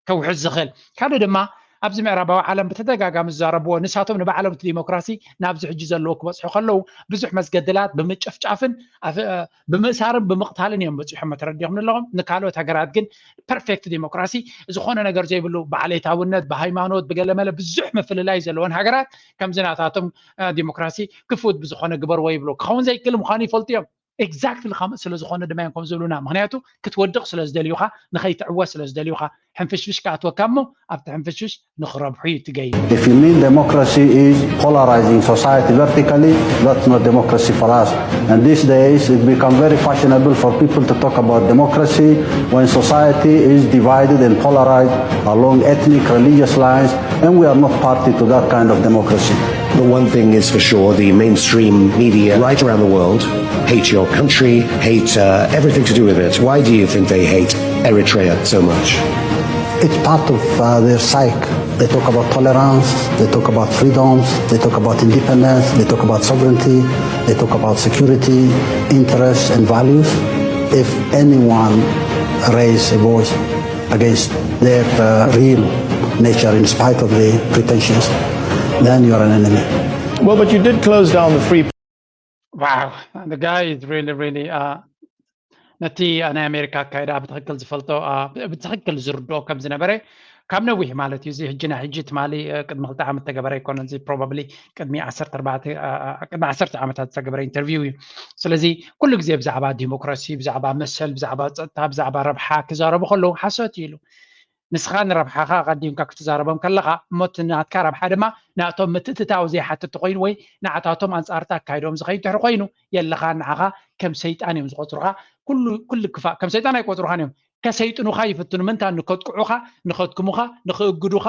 ከውሕስ ዝኽእል ሓደ ድማ ኣብዚ ምዕራባዊ ዓለም ብተደጋጋሚ ዝዛረብዎ ንሳቶም ንባዕሎም እቲ ዲሞክራሲ ናብዚ ሕጂ ዘለዎ ክበፅሑ ከለዉ ብዙሕ መስገድላት ብምጭፍጫፍን ብምእሳርን ብምቕታልን እዮም በፂሖም ተረዲኹም ኣለኹም ንካልኦት ሃገራት ግን ፐርፌክት ዲሞክራሲ ዝኾነ ነገር ዘይብሉ ብዓሌታውነት ብሃይማኖት ብገለመለ ብዙሕ ምፍልላይ ዘለወን ሃገራት ከምዚ ናታቶም ዲሞክራሲ ክፉት ብዝኾነ ግበርዎ ይብሉ ክኸውን ዘይክእል ምዃኑ ይፈልጡ እዮም ኤግዛክትሊ ከምኡ ስለ ዝኾነ ድማ እዮም ከም ዝብሉና ምክንያቱ ክትወድቕ ስለ ዝደልዩኻ ንኸይትዕወት ስለ ዝደልዩኻ ሕንፍሽፍሽ ክኣትወካ እሞ ኣብቲ ሕንፍሽፍሽ ንኽረብሑ እዩ ትገይ If you mean democracy is polarizing society vertically, that's not democracy for us. And these days, it becomes very fashionable for people to talk about democracy when society is divided and polarized along ethnic, religious lines, and we are not party to that kind of democracy. The one thing is for sure the mainstream media right around the world hate your country, hate uh, everything to do with it. Why do you think they hate Eritrea so much? It's part of uh, their psyche. They talk about tolerance, they talk about freedoms, they talk about independence, they talk about sovereignty, they talk about security, interests, and values. If anyone raises a voice against their uh, real nature in spite of the pretensions, then you are an enemy. Well, but you did close down the free Wow, the guy is really, really. Uh, ነቲ ናይ ኣሜሪካ ኣካይዳ ብትክክል ዝፈልጦ ብትክክል ዝርድኦ ከም ዝነበረ ካብ ነዊሕ ማለት እዩ እዚ ሕጂ ናይ ሕጂ ትማሊ ቅድሚ ክልተ ዓመት ተገበረ ኣይኮነ እዚ ፕሮባብሊ ቅድሚ ዓሰርተ ኣርባዕተ ቅድሚ ዓሰርተ ዓመታት ዝተገበረ ኢንተርቪው እዩ ስለዚ ኩሉ ግዜ ብዛዕባ ዲሞክራሲ ብዛዕባ መሰል ብዛዕባ ፀጥታ ብዛዕባ ረብሓ ክዛረቡ ከለዉ ሓሶት እዩ ኢሉ ንስኻ ንረብሓኻ ኣቐዲምካ ክትዛረቦም ከለኻ እሞ እቲ ናትካ ረብሓ ድማ ናእቶም ምትእትታው ዘይሓትት ኮይኑ ወይ ንዓታቶም ኣንጻርቲ ኣካይዶም ዝኸይድ ድሕሪ ኮይኑ የለኻ ንዓኻ ከም ሰይጣን እዮም ዝቆጽሩኻ ኩሉ ኩሉ ክፋእ ከም ሰይጣን ኣይቆጽሩኻን እዮም ከሰይጥኑኻ ይፍትኑ ምንታ ንከጥቅዑኻ ንኸትክሙኻ ንኽእግዱኻ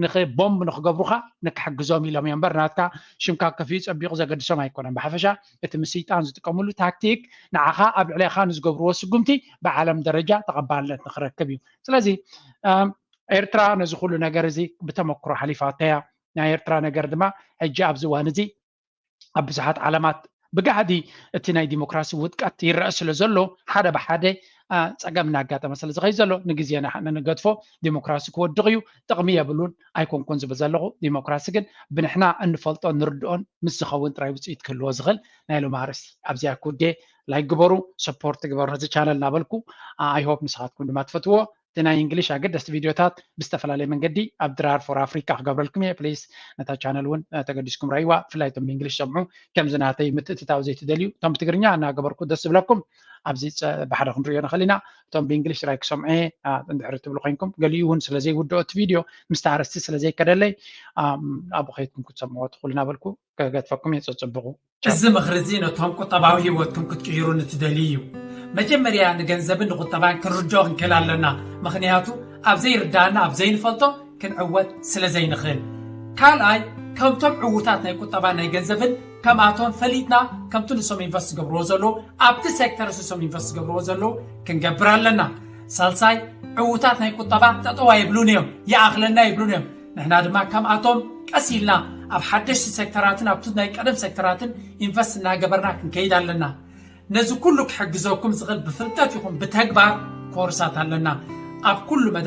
ንቦምብ ንኽገብሩኻ ንክሕግዞም ኢሎም እዮም እምበር ናትካ ሽምካ ከፍዩ ጸቢቑ ዘገድሶም ኣይኮነን ብሓፈሻ እቲ ምስ ሰይጣን ዝጥቀምሉ ታክቲክ ንዓኻ ኣብ ልዕሌኻ ንዝገብርዎ ስጉምቲ ብዓለም ደረጃ ተቐባልነት ንኽረክብ እዩ ስለዚ ኤርትራ ነዚ ኩሉ ነገር እዚ ብተመክሮ ሓሊፋቶ እያ ናይ ኤርትራ ነገር ድማ ሕጂ ኣብዚ እዋን እዚ ኣብ ብዙሓት ዓለማት ብጋህዲ እቲ ናይ ዲሞክራሲ ውድቀት ይረአ ስለ ዘሎ ሓደ ብሓደ ፀገም እናጋጠመ ስለ ዝኸይ ዘሎ ንግዜና ንገድፎ ዲሞክራሲ ክወድቕ እዩ ጥቕሚ የብሉን ኣይኮንኩን ዝብል ዘለኹ ዲሞክራሲ ግን ብንሕና እንፈልጦ ንርድኦን ምስ ዝኸውን ጥራይ ውፅኢት ክህልዎ ዝኽእል ናይ ሎማርስ ኣብዚኣ ኩዴ ላይክ ግበሩ ሰፖርት ግበሩ ነዚ ቻነል እናበልኩ ኣይሆፕ ንስኻትኩም ድማ ትፈትዎ እቲ ናይ እንግሊሽ ኣገደስቲ ቪድዮታት ብዝተፈላለየ መንገዲ ኣብ ድራር ፎር ኣፍሪካ ክገብረልኩም እየ ፕሊስ ነታ ቻነል እውን ተገዲስኩም ረይዋ ብፍላይ እቶም ብእንግሊሽ ሰምዑ ከምዚ ናተይ ምትእትታው ዘይትደልዩ እቶም ብትግርኛ እናገበርኩ ደስ ዝብለኩም ኣብዚ ብሓደ ክንሪኦ ንኽእል ኢና እቶም ብእንግሊሽ ጥራይ ክሰምዑ እንድሕር ትብሉ ኮይንኩም ገሊኡ እውን ስለ ዘይውድኦ እቲ ቪድዮ ምስቲ ኣርስቲ ስለ ዘይከደለይ ኣብኡ ከይድኩም ክትሰምዑ ትኽእሉ እናበልኩ ከገድፈኩም እየ ፀፅብቑ እዚ ምኽሪ እዚ ነቶም ቁጠባዊ ህይወትኩም ክትቅይሩ ንትደልዩ እዩ። መጀመርያ ንገንዘብን ንቁጠባን ክንርድኦ ክንክእል ኣለና፣ ምኽንያቱ ኣብ ዘይርድኣና ኣብ ዘይንፈልጦ ክንዕወት ስለ ዘይንኽእል። ካልኣይ፣ ከምቶም ዕዉታት ናይ ቁጠባን ናይ ገንዘብን ከምኣቶም ፈሊጥና ከምቲ ንሶም ኢንቨስት ዝገብርዎ ዘለዉ ኣብቲ ሴክተር ንሶም ኢንቨስት ዝገብርዎ ዘለዉ ክንገብር ኣለና። ሳልሳይ፣ ዕዉታት ናይ ቁጠባ ጠጠው ኣይብሉን እዮም፣ ይኣኽለና ይብሉን እዮም። ንሕና ድማ ከምኣቶም ቀስ ኢልና ኣብ ሓደሽቲ ሴክተራትን ኣብቲ ናይ ቀደም ሴክተራትን ኢንቨስት እናገበርና ክንከይድ ኣለና። ነዚ ኩሉ ክሕግዘኩም ዝኽእል ብፍልጠት ይኹን ብተግባር ኮርሳት ኣለና። ኣብ ኩሉ